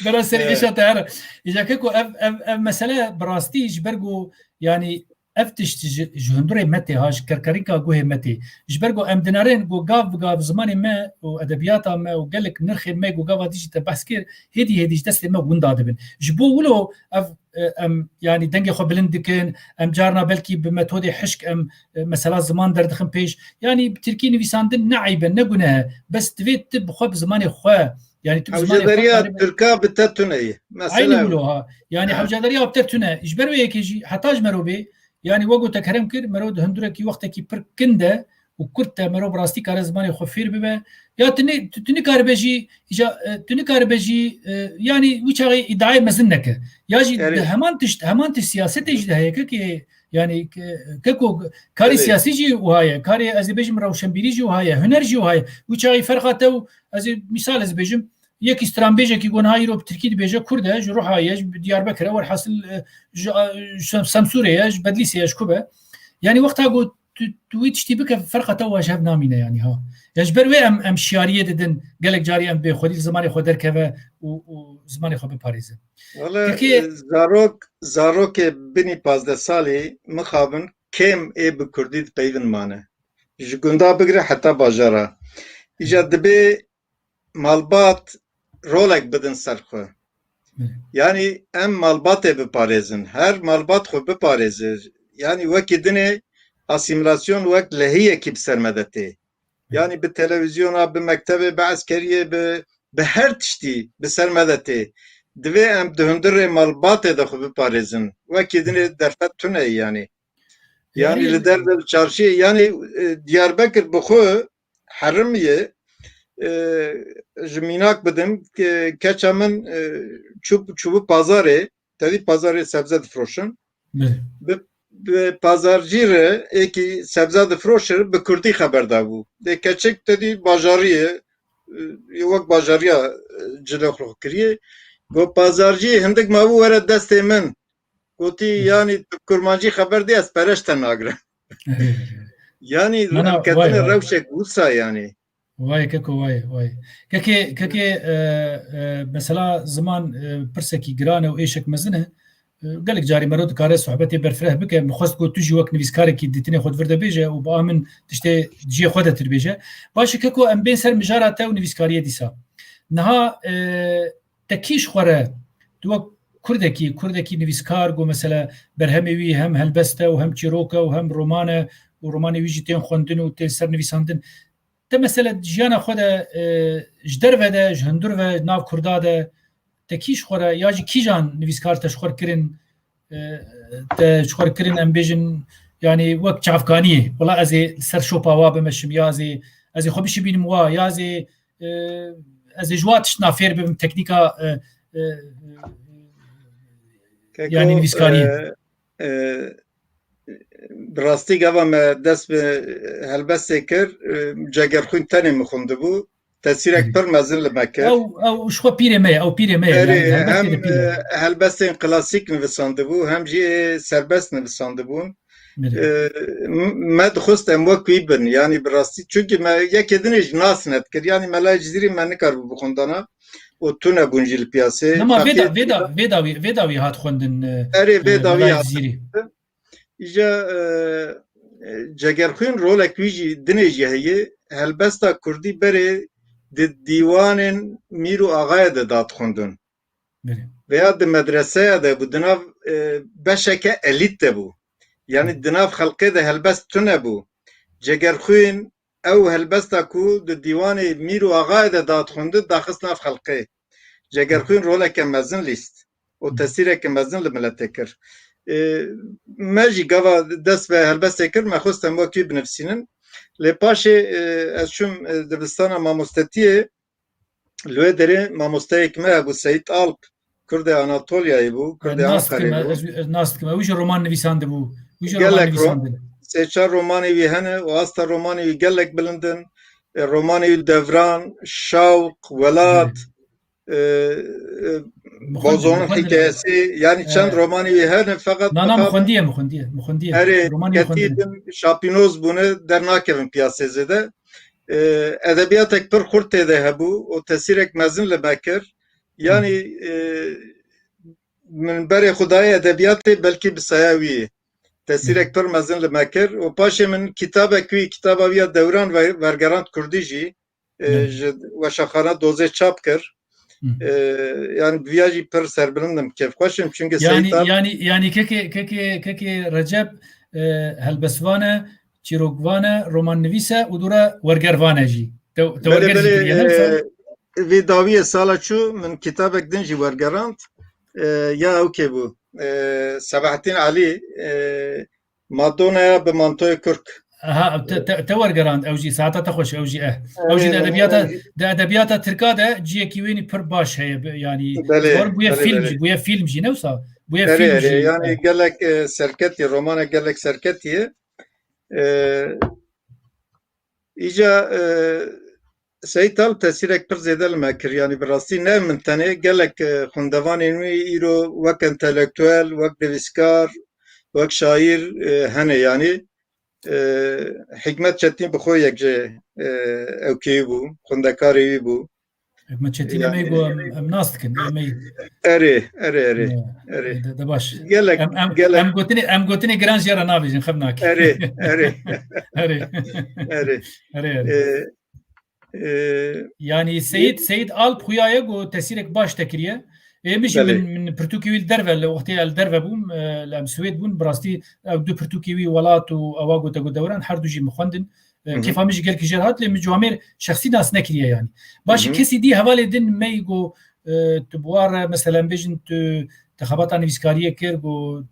Bira ser E. êşa te here. Îca keko ev, ev, ev mesele bi rastî ji ber ku, yani, ev tişt ji, ji hundirê me tê ha, ji kerkerîka guhê me tê. Ji ber ku em dinerin ku gav bi gav zimanê me û edebiyata me û gelek nirxên me ku gava dî jî te behs kir, hêdî hêdî ji destê me winda dibin. Ji bo wilo ev, e, em, yani dengê xwe bilind dikin, em carna belkî bi metodê hişk em, e, mesela ziman derdixin pêş. Yani bi tirkî nivîsandin ne eyb e, ne guneh e. Bes divê tu bi xwe bi zimanê xwe, yani tu bi zimanê xwe Hewcedariya karî Tirka bi te tune ye. Mesela Aynî wilo ha. Yani Ha. hewcedariya bi te tune. Ji ber wê yekê jî heta ji mero bê, yani wek ku te kerem kir, mero di hundurekî wextekî pir kin de û kurt de mero bi rastî kare zimanê xwe fêr bibe. Ya tu ne-, tu, tu nikaribe jî, îca, e, tu nikaribe jî, e, yani wî çaxê îdiayê mezin neke. Ya jî Erê. di heman tişt, heman tişt siyasetê jî de heye kekê, yani ke-, keko karê Erê. siyasî jî wiha ye, karê ez ê bêjim rewşenbîrî jî wiha ye, huner jî wiha ye. Wî çaxê ferqa te û ez ê misal ez bêjim, yekî stranbêjekî ku niha îro bi tirkî dibêje kurd e, ji Ruha ye, ji Diyarbekir e, werhasil, e, ji, e, ji Sem-, Semsûrê ye, ji Bedlîsê ye, ji ku be. Yani wexta ku tu, tu wî tiştî bike, ferqa te û ji hev namîne yani ha. Ya ji ber wê em, em şiyariyê didin, gelek carî em bê xwedî li zimanê xwe derkeve û, û zimanê xwe biparêze. Wele, Peki e, zarok, zarokê binî pazdeh salî mixabin kêm ê bi kurdî dipeyvin mane. Ji gunda bigire heta bajara. Îca dibê malbat rolek bidin ser xwe. Hı. Yani em malbatê biparêzin. Her malbat xwe biparêze. Yani wekî dinê asîmilasyon wek lehiyekî bi ser me de tê. Yani bi televîzyona, bi mektebê, bi eskeriyê, bi, bi her tiştî bi ser me de tê. Divê em di hundirê malbatê de xwe biparêzin. Wekî dinê derfet tune ye yani. Yani Yani li derve çarşiyê, yani, e, Diyarbekir bi xwe herim ye. E, ji mînak bidim, ke-, keça min, e, çû-, çûbû pazarê, tevî pazarê sebze difroşin. Belê. Bi, bi pazarcî re êkî sebze difroşir bi kurdî xeber dabû. Dê keçik te dî bajarî ye, e, wek bajariya, e, cilê xwe kiriye. Got, pazarcî hindik mabû were destê min. Gotî, Hı. yani tu kurmancî xeber dî, ez pereş te nagirim. Yani Mana, em ketine vay, vay. rewşek wisa yani. Vay keko, vay, vay. Kekê, kekê, e, e, mesela ziman, e, pirsekî giran e û êşek mezin e. E, gelek carî mero dikare sohbetê berfireh bike. Min xwest got tu jî wek nivîskarekî dîtinê xwe di vir de bêje û bi a min tiştê cihê xwe de tu dibêje. Baş e keko, em bên ser mijara te û nivîskariyê dîsa. Niha, e, te kî ji xwe re, tu wek Kurdekî, Kurdekî nivîskar, ku mesela berhemê wî hem helbest e û hem çîrok e û hem roman e û romanê wî jî tên xwendin û tên ser nivîsandin. Te mesela jiyana xwe de, e, ji derve de, ji hundir ve, nav Kurda de, te kî ji xwe re, ya jî kîjan nivîskar te ji xwe re kirin, e, te ji xwe re kirin, em bêjin, yanî wek çavkaniyê, wela ez ê li ser şopa wa bimeşim, ya ez ê, ez ê xwe bişibînim wa, ya ez ê, e, ez ê ji wa tiştna fêr bibim, teknîka, e, e, Keko, yanî nivîskariyê. E, e, bi rastî gava me dest bi helbestê kir, e, Cegerxwîn tenê min xwendibû. Tesîrek Erê. pir mezin li me kir. Ew, ew ji xwe pîrê me ye, ew pîrê me ye. Erê, Yani, helbestê hem, de pîr e. e, helbestên klasîk nivisandibû, hem jî serbest nivisandibûn. Erê. E, m-, me dixwest em wek wî bin, yani bi rastî. Çunkî me yekê din jî nas nedikir. Yani Mela Cizîrî me nikaribû bixwendana. Û tune bûn jî li piyasê. Nema vê da, Feqîr vê da, vê da wî, vê da wî hat xwendin, e, Erê, vê e, da wî Mela hat Cizîrî. Îja, e, e, Cegerxwîn rolek wî jî, dinê jî heye, helbesta kurdî berê di dîwanên mîr û axayê de dadixwendin. Belê. Veya di medreseya de bû, di nav, e, beşeke elît de bû. Yani di nav xelkê de helbest tune bû. Cegerxwîn ew helbesta ku di dîwanê mîr û axayê de dadixwendin, daxist nav xelkê. Cegerxwîn roleke mezin lîst û tesîreke mezin li miletê kir. Ê, me jî gava dest bi helbestê kir, me xwest em wekî binivîsînin. Lê paşê, e, ez çûm, e, dibistana mamostetiyê, li wê derê mamosteyek me hebû, Seyîd Alp, Kurdê Anatolyayê bû, Kurdê Nas dikim, Ankarê bû. ez, ez nas dikim. Ew jî roman nivîsandibû. Wî jî roman Gelek ro-, nivîsandin. sê çar romanê wî hene û asta romanê wî gelek bilind in. E, romanê wî Devran, Şawq, Welat, Belê. e, e, Min xwendin, Bozon'un min xwendin. hikayesi, yani çend E, romanê wî hene, feqet Na, na, min biqab xwendiye, min xwendiye, min xwendiye. Erê, Romanê min ketî xwendin. din şapînoz bûne, dernakevin piyasê zêde. E, edebiyatek pir xurt tê de hebû û tesîrek mezin li me kir. Yani, e, min berê xwe dayê edebiyatê, belkî bi saya wî tesîrek Hı. pir mezin li me kir. Û paşê min kitabek wî, kitaba wî ya Dewran ve-, Vergerand Kurdî jî, e, Hı. ji Weşanxana Dozê çap kir. Hı. E, yani bi viya jî pir serbilind im, kêfxweş im. Çünkü Yani, Seyîd Alp yani, yani kekê, kekê, kekê Recep, e, helbestvan e, çîrokvan e, romannivîs e û dû re wergervan e jî. Te, te Belê, werger jî belê, kiriye, ne wisa? e, vê dawiyê sala çû min kitabek din jî wergerand. E, ya ew kê bû? E, Sebahattin Alî, e, Madonna'ya bi mantoyê kurk. Aha, te, te, te wergerand, ew jî, saeta te xweş, ew jî, eh. Ew jî di Erê, edebiyata, erê. di edebiyata tirka de ciyekî wênî pir baş heye, bi-, yanî, Belê, ji wan bûye belê, fîlm belê. jî, bûye fîlm jî, ne wisa? Bûye Erê, fîlm erê, jî, yani eh. gelek, e, serketî, romana gelek serketî ye. E, Îca, e, Seyîd Alp tesîrek pir zêde li me kir. Yanî bi rastî ne min tenê, gelek, e, xwendevanên wî îro wek entelektuel, wek nivîskar, wek şaîr, e, hene. Yanî, e, Hikmet Çetîn bi xwe yek ji, e, ewkê wî bû, xwendekarê wî bû. Hikmet Çetîn em ê Yani got, em, em nas dikin, em ê Erê, erê, erê, Ya, erê. de, de baş. Gelek, Em, em, gelek. em gotinê, em gotinê giran jê re navêjin, xem nake. Erê, erê. Erê. Erê. Erê, erê. Ee, e, Yanî Seyîd, Seyîd Alp xuya ye ku tesîrek baş te kiriye. Ê min jî Belê. min, min pirtûkê wî li derve, li wextê ez li derve bûm, e, li em Swêd bûn, bi rastî ew du pirtûkê wî Welat û ewa ku te got Dewran, her du jî min xwendin. E, Hı hı. Kêfa min jî gelkî jê re hat, lê min ciwamêr şexsî nas nekiriye yanî. Başî Hı hı. kesî dî hevalê din me yî got, e, tu bi wa re, mesela, em bêjin tu, tu xebata nivîskariyê kir, got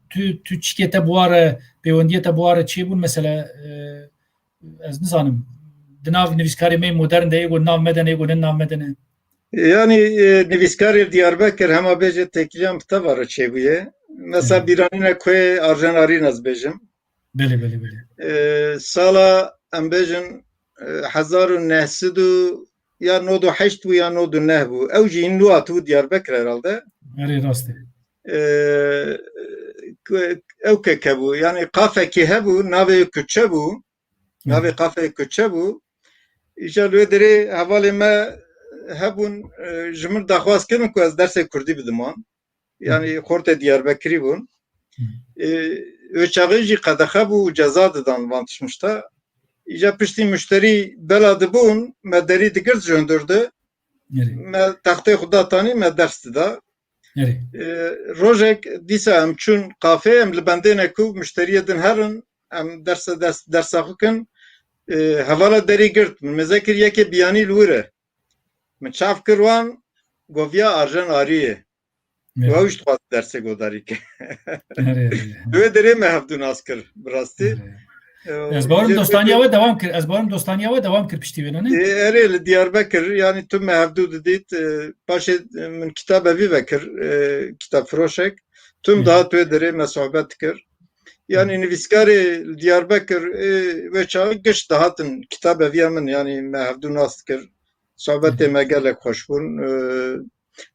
tu, tu çikê te bi wa re, pêwendiyê te bi wa re çêbûn, mesela, e, ez nizanim, di nav nivîskarê me yê modern de yê got nav me de ne, yê got ne nav me de ne. Yani, e, nivîskarê Diyarbekir hema bêje têkiliyan bi teva re çêbûye. Mesela Hı. bîranîne ku Arjen Arîn ez bêjim. Belê, belê, belê. E, sala em bêjin, e, hezar û neh sed û ya nod û heşt bû ya nod û neh bû. Ew jî nû hatibû Diyarbekir herhalde. Erê, rast e. E, ku-, ew keke bû. Yani qafekî hebû, navê kuçe bû. Hı. Navê qafê kuçe bû. Îja li wê derê hevalê me hebûn, e, ji min daxwaz kirin ku ez dersê kurdî bidim wan. Hı. Yani xortê Diyarbekirî bûn. Hı. E, wê çaxê jî qedexe bû û ceza didan van tişt mişta. Îja piştî muşterî bela dibûn, me derî digirt ji hundir de. Erê. Me textê xwe da tanî, me ders dida. Erê. E, rojek dîsa em çûn kafê, em li bendê ne ku muşteriyê din herin, em derse, ders, dersa xwe kin. E, hevala derî girt, min mêze kir yekê biyanî li wir e. Min çav kir wan, goviya arjen ariyê. Erê. Wa wî jî dixwast dersê godarî ke. Erê, erê. Li wê derê me hevdû nas kir, bi rastî. Erê. E, Ez bawerim dostaniya we dewam kir. Ez bawerim dostaniya we dewam kir piştî wê, ne? E, erê, li Diyarbekir, yanî tu me hevdû didît, e, paşê, e, min kitaba vî vekir, e, kitap firoşek. Tüm Hı. dihat wê derê me sohbet dikir. Yanî Hı. nivîskarê li Diyarbekir, e, wê çaxê giş dihatin kitaba viya min, yanî me hevdû nas dikir. Sohbetê Hı. me gelek xweş bûn. E,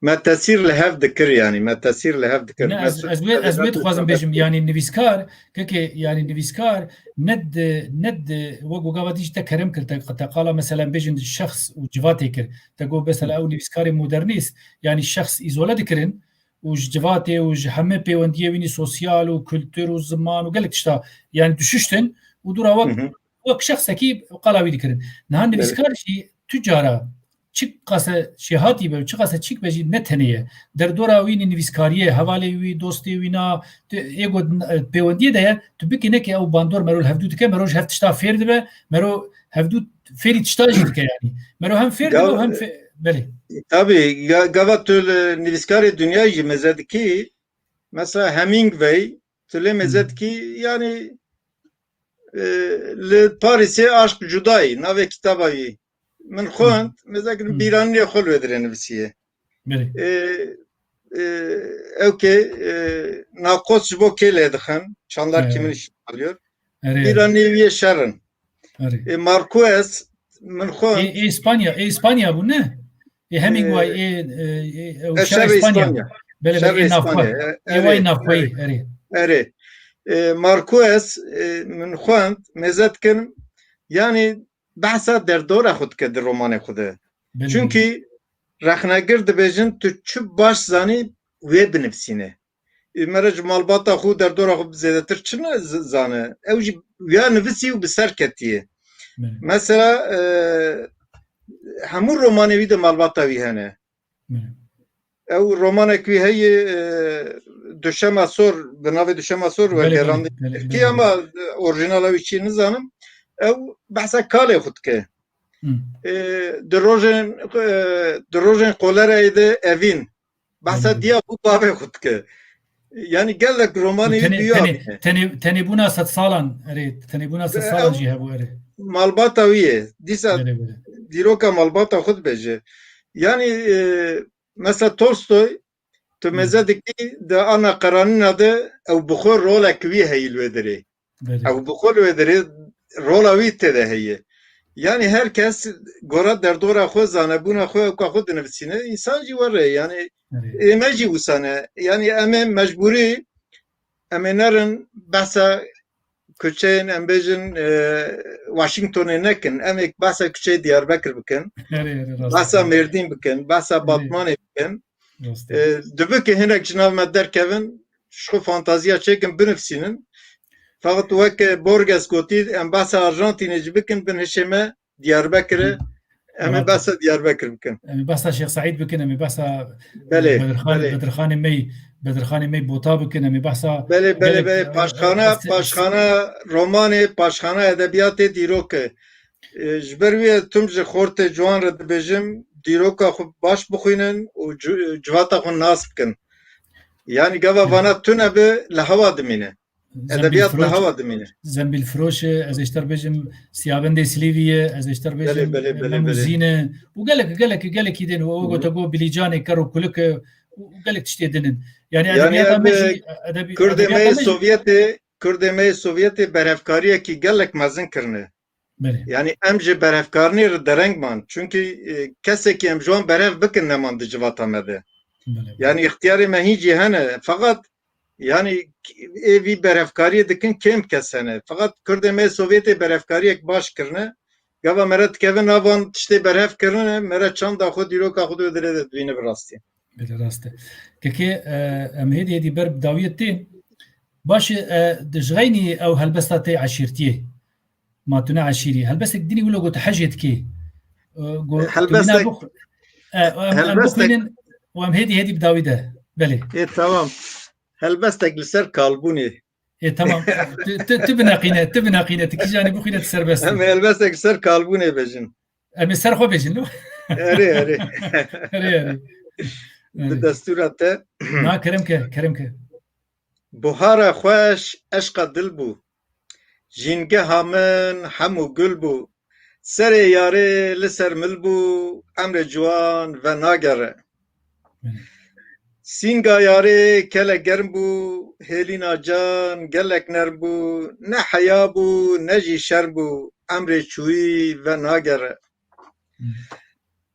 me tesîr li hev dikir, yanî me tesîr li hev dikir. Ne, Me ez, su-, ez wê, ez wê dixwazim bêjim, yanî nivîskar, kekê, yanî nivîskar ne di, ne di, wek gava dî jî te kerem kir, te, te qala, meselen, bêjin şexs û civatê kir. Te got, mesela, Hı. ew nivîskarê modernîst, yanî şexs îzole dikirin û ji civatê û ji hemî pêwendiyê wînî sosyal û kultur û ziman û gelek tişta, yanî dişuştin û dûra wek Hı hı. wek şexsekî qala wî dikirin. Niha Belê. nivîskar jî tu cara çi qase jêhatî be û çi qase çîk be jî ne tenê ye. Derdora wî nî nivîskariyê, hevalê wî, dostê wî na, tu ê got, e, pêwendiyê de ye, tu bikî nekî ew bandor mero li hevdû dike, mero ji hev tişta fêr dibe, mero hevdû fêrî tişta jî dike yanî. Mero hem fêr dibe Gav-, û hem fê-, belê. Tabî, ga-, gava tu li nivîskarê dinyayê jî mêze dikî, mesela Hemingway, tu lê mêze Hı. dikî, yanî, e, li Parîsê Aşk Cudayî, navê kitaba wî. Min Hı. xwend, mêze kirin Hı. bîranînê xwe li wê dirê nivîsiye. Belê. E, e, ew kê, e, naqos ji bo kê lê dixin, çandar He. kimin işe alıyor. Erê. Bîranînê wî yê şer in. Erê. E, Marquez, min xwend. Ê, ê Îspanya, ê Îspanya bû, ne? Ê Hemingway, Ee, ê, ê, ê, ew e, şerê Şerê Îspanya. Îspanya. Belê, belê, Şerê ê navxwe. Îspanya, e, Ê erê, way navxweyî, erê. Erê. E, Marquez, e, min xwend, mêze dikin, yanî behsa derdora xwe dike di romanê xwe de. Belê, Çunkî belê. rexnegir dibêjin, tu çi baş zanî, wê binivîsîne. E, mere ji malbata xwe, derdora xwe zêdetir çi ne z-, zane? Ew jî ya nivîsî û bi ser ketiye. Belê. Mesela, e, hemû romanê wî de malbata wî hene. Belê. Ew romanek wî heye, e, Duşema Sor, bi navê Duşema Sor Belê, belê, wergerandî belê, Tirkî belê. ama, e, orijinala wî çi nizanim. Ew behsa kalê xwe dike. Hı. E, di rojên, e, di rojên kolerayê de Evîn. Behsa Belê. diya xwe bavê xwe dike. Yanî gelek romanê wî Tenê, duya tenê, bîne. tenê, tenêbûna sed salan, erê, tenêbûna sed E, salan ew jî hebû, erê. malbata wî ye. Dîsa Belê, belê. dîroka malbata xwe dibêje. Yanî, e, mesela Tolstoy, tu Hı. mêze dikî di Ana Karanîna de ew bi xwe rolek wî heyî li wê dirê. Belê. Ew bi xwe li wê dirê rola wî tê de heye. Yanî her kes gora derdora xwe, zanebûna xwe, ewka xwe dinivîsîne. Însan jî were, yanî Erê. ê me jî wisa ne. Yanî em ê mecbûrî, em ê nerin behsa kuçeyên, em bêjin, e, Washingtonê nekin. Em ê behsa kuçeyê Diyarbekir bikin. Erê, erê, rast Behsa e. Mêrdîn bikin, behsa Erê. Batmanê bikin. Rast e. E, dibe ke hinek ji nav me derkevin, ji xwe fantaziya çêkin, binivîsînin. Feqet weke Borges gotî, em behsa Arjantînê jî bikin, bin hişê me Diyarbekir e. Hı. Em ê Rast e. behsa Diyarbekir bikin. Em ê behsa Şêx Seîd bikin, em ê behsa Belê, Bedirxan-, belê. Bedirxanê me, Bedirxanê me Bota bikin, em ê behsa Belê, belê, gelek, belê. e, Paşxana, e, e, paşxana romanê, paşxana edebiyatê dîrok e. E, ji ber wê tim ji xortê ciwan re dibêjim, dîroka xwe baş bixwînin û ci-, civata xwe nas bikin. Yanî gava Evet. vana tune bi, li hewa dimîne. Edebiyat li Zembîlfiroş, hewa dimîne. Zembîlfiroş e, ez ê ji te bêjim, Siyabendê Silîvî ye, ez ê ji te bêjim, Belê, belê, belê, Mem û belê. Zîn e. Û gelek, gelek, gelekî din, û Hı hı. gote go Bilîcan e, Ker û Kulik e, û gelek tiştê din in. Yanî Yanî edebiyata ev, me jî, edebi-, Kurdê me edebiyata yê me jî Sovyetê, Kurdê me yê Sovyetê berhevkariyekî gelek mezin kirine. Belê. Yanî em ji berhevkarinê re dereng man. Çunkî, e, kesekî em ji wan berhev bikin neman di civata me de. Belê, belê. Yanî îxtiyarê me hîn jî hene. Feqet, yanî, ê vî berhevkariyê dikin kêm kes hene. Feqet Kurdê me Sovyetê berhevkariyek baş kirine. Gava me re dikeve nav van tiştê berhev kirine, me re çanda xwe, dîroka xwe di wê dirê de dibîne bi rastî. Belê, rast e. Kekê, e, em hêdî hêdî ber bi dawiyê tê. Baş e, e, di ji xeynî ew helbesta tê eşîrtiyê. Ma tu ne eşîrî. Helbestek dinî wilo got hejê dikê. E, go-, tu Helbestek bîna bix-, E, em, em Helbestek- bixwînin û em hêdî hêdî bi dawî de. Belê. Ê, tamam. Helbestek li ser kalbûnê. Ê, tamam. Tu, tu, tu bineqîne, tu bineqîne, tu kîjanî bixwîne tu serbest î. Em helbestek li ser kalbûnê bêjin. Em ê ser xwe bêjin, no? Erê, erê. Erê, erê. Bi destûra te. Na, kerem ke, kerem ke. Buhara xweş eşqa dil bû. Jîngeha min hem û gul bû. Serê yarê li ser mil bû, emrê ciwan venagere. Sînga yarê gelek germ bû, hêlîna can gelek nerm bû, ne heya bû, ne jî şerm bû, emrê çûyî venagere.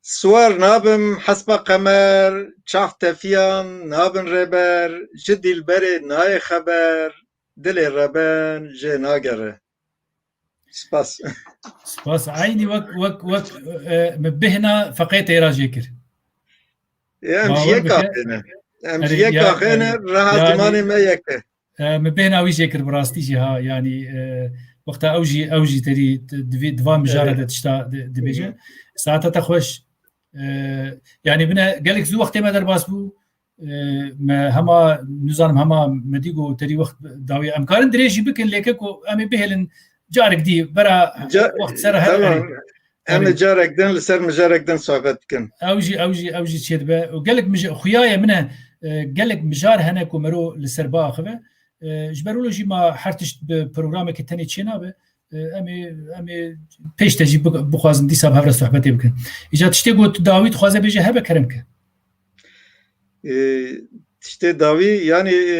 Siwar nabim hespa qemer, çav tefiyan nabin rêber, ji dîlberê nayê xeber, dilê reben jê nagere. Spas. Spas. Eynî wek, wek, wek, e, min bêhna feqê teyra jê kir. Em ji Bawer yek bike. Axê ne. Em ji Erê, yek ya, axê ne, e, reha yani, zimanê me yek e. E, min bêhna wî jê kir bi rastî jî ha, yanî, e, wexta ew jî, ew jî terî di-, divê, di van mijara Erê. de tişta di-, dibêje. Hı hı. Saeta te xweş. E, yanî bine gelek zû wextê me derbas bû. E, me hema, nizanim hema me dî ku terî wext dawiye. Em karin dirêj jî bikin, lê ke ku em ê bihêlin carek dî, bera Ca-, wext ser her tamam. Erê. Em ê Erê. carek din li ser mijarek din sohbet bikin. Ew jî, ew jî, ew jî çêdibe. Û gelek mij-, xuya ye min e, e, gelek mijar hene ku mero li ser biaxive. E, ji ber wilo jî ma her tişt bi programekê tenê çênabe. E, em ê, em ê pêş de jî bi-, bixwazin dîsa bi hev re sohbetê bikin. Îca tiştê ku tu dawî dixwaze bêje hebe kerem ke. E, tiştê dawî, yanî, e,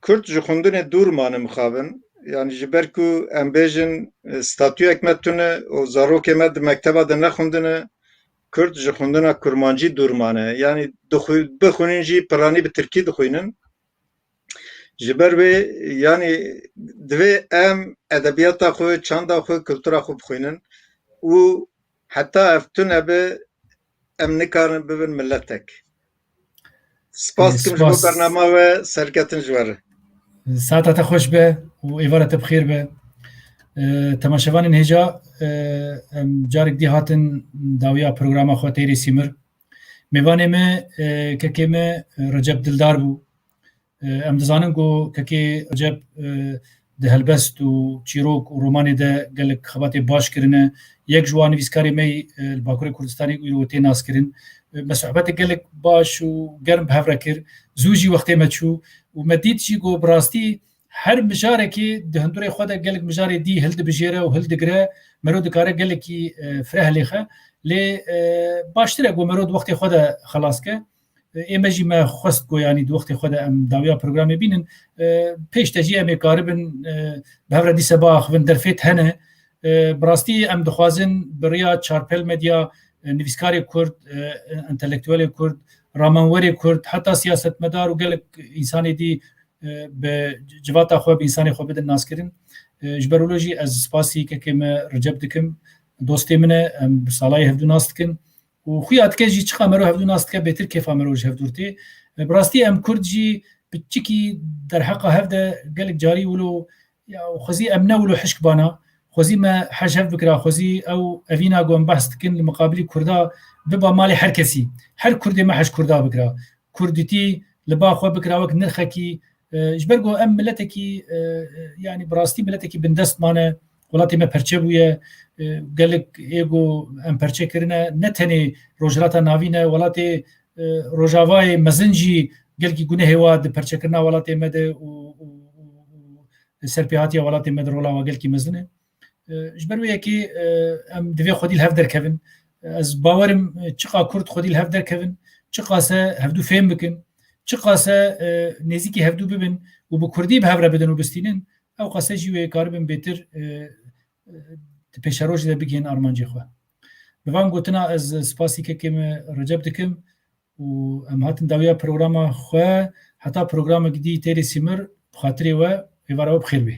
Kurd ji xwendinê dûr mane mixabin. Yanî ji ber ku em bêjin, e, statuyek me tune û zarokê me di mekteba de nexwendine, Kurd ji xwendina kurmancî dûr mane. Yanî dixwi-, bixwînin jî piranî bi tirkî dixwînin. Ji ber wê, yanî divê em edebiyata xwe, çanda xwe, kultura xwe bixwînin û heta ev tune be, em nikarin bibin miletek. Spas Ê, dikim ji bo spas. bernama we, serketin ji we re. Saeta te xweş be û êvara te bi xêr be. Ê, temaşevanên hêja, ê, em carek dî hatin dawiya programa xwe Têrê Sîmir. Mêvanê me, ê, kekê me, ê, Recep Dildar bû. E, em dizanin ku kekê Recep, e, di helbest û çîrok û romanê de gelek xebatê baş kirine. Yek ji wan nivîskarê me yî, e, li Bakurê Kurdistanê ku îro tê naskirin. E, me sohbetê gelek baş û germ bi hev re kir. Zû jî wextê me çû û me dît jî ku bi rastî her mijarekê di hundurê xwe de gelek mijarê dî hildibijêre û hildigire. Mero dikare gelekî, e, fireh lêxe. Lê, e, baştir e ku mero di wextê xwe de xelas ke. Ê me jî me xwest ku, yanî di wextê xwe de em dawiya programê bînin, e, pêş de jî em ê karibin, e, bi hev re dîse biaxivin, derfet hene. E, bi rastî em dixwazin bi riya Çarpel Medya, e, nivîskarê Kurd, e, entelektuelê Kurd, ramenwerê Kurd, heta siyasetmedar û gelek însanê dî, e, bi civata xwe, bi însanê xwe bidin naskirin. E, ji ber wilo jî ez spasî kekê me Recep dikim. Dostê min e, em bi salayê hevdû nas dikin. Û xuya dike jî çiqa mero hevdû nas dike, bêtir kêfa mero ji hevdûr tê. E, bi rastî em Kurd jî piçikî derheqa hev de gelek carî wilo, ya, xwezî em ne wilo hişk bana, xwezî me hej hev bikira, xwezî ew evîna ku em behs dikin li miqabilî Kurda biba malê her kesî. Her Kurdê me hej Kurda bikira. Kurdîtî li ba xwe bikira wek nirxekî, e, ji ber ku em miletekî, e, e, yanî bi rastî miletekî bindest mane, welatê me perçe bûye, e, gelek ê ku em perçe kirine, ne tenê Rojhilata Navîn e, welatê, e, Rojavayê mezin jî gelkî gunehê wa di perçekirina welatê me de û, û, û, û serpêhatiya welatê me de rola wa gelkî mezin e. E, ji ber wê yekê, e, em divê xwedî li hev derkevin. Ez bawerim, e, çiqa Kurd xwedî li hev derkevin, çiqase hevdû fêm bikin, çiqase, e, nêzîkî hevdû bibin û bi Kurdî bi hev re bidin û bistînin, ew qase jî wê karibin bêtir, e, e, di pêşerojê de bigihên armancê xwe. Bi van gotina ez spasî kekê me Recep dikim û em hatin dawiya programa xwe, heta programek dî Têrê Sîmir, bi xatirê we, êvara we bi xêr bê.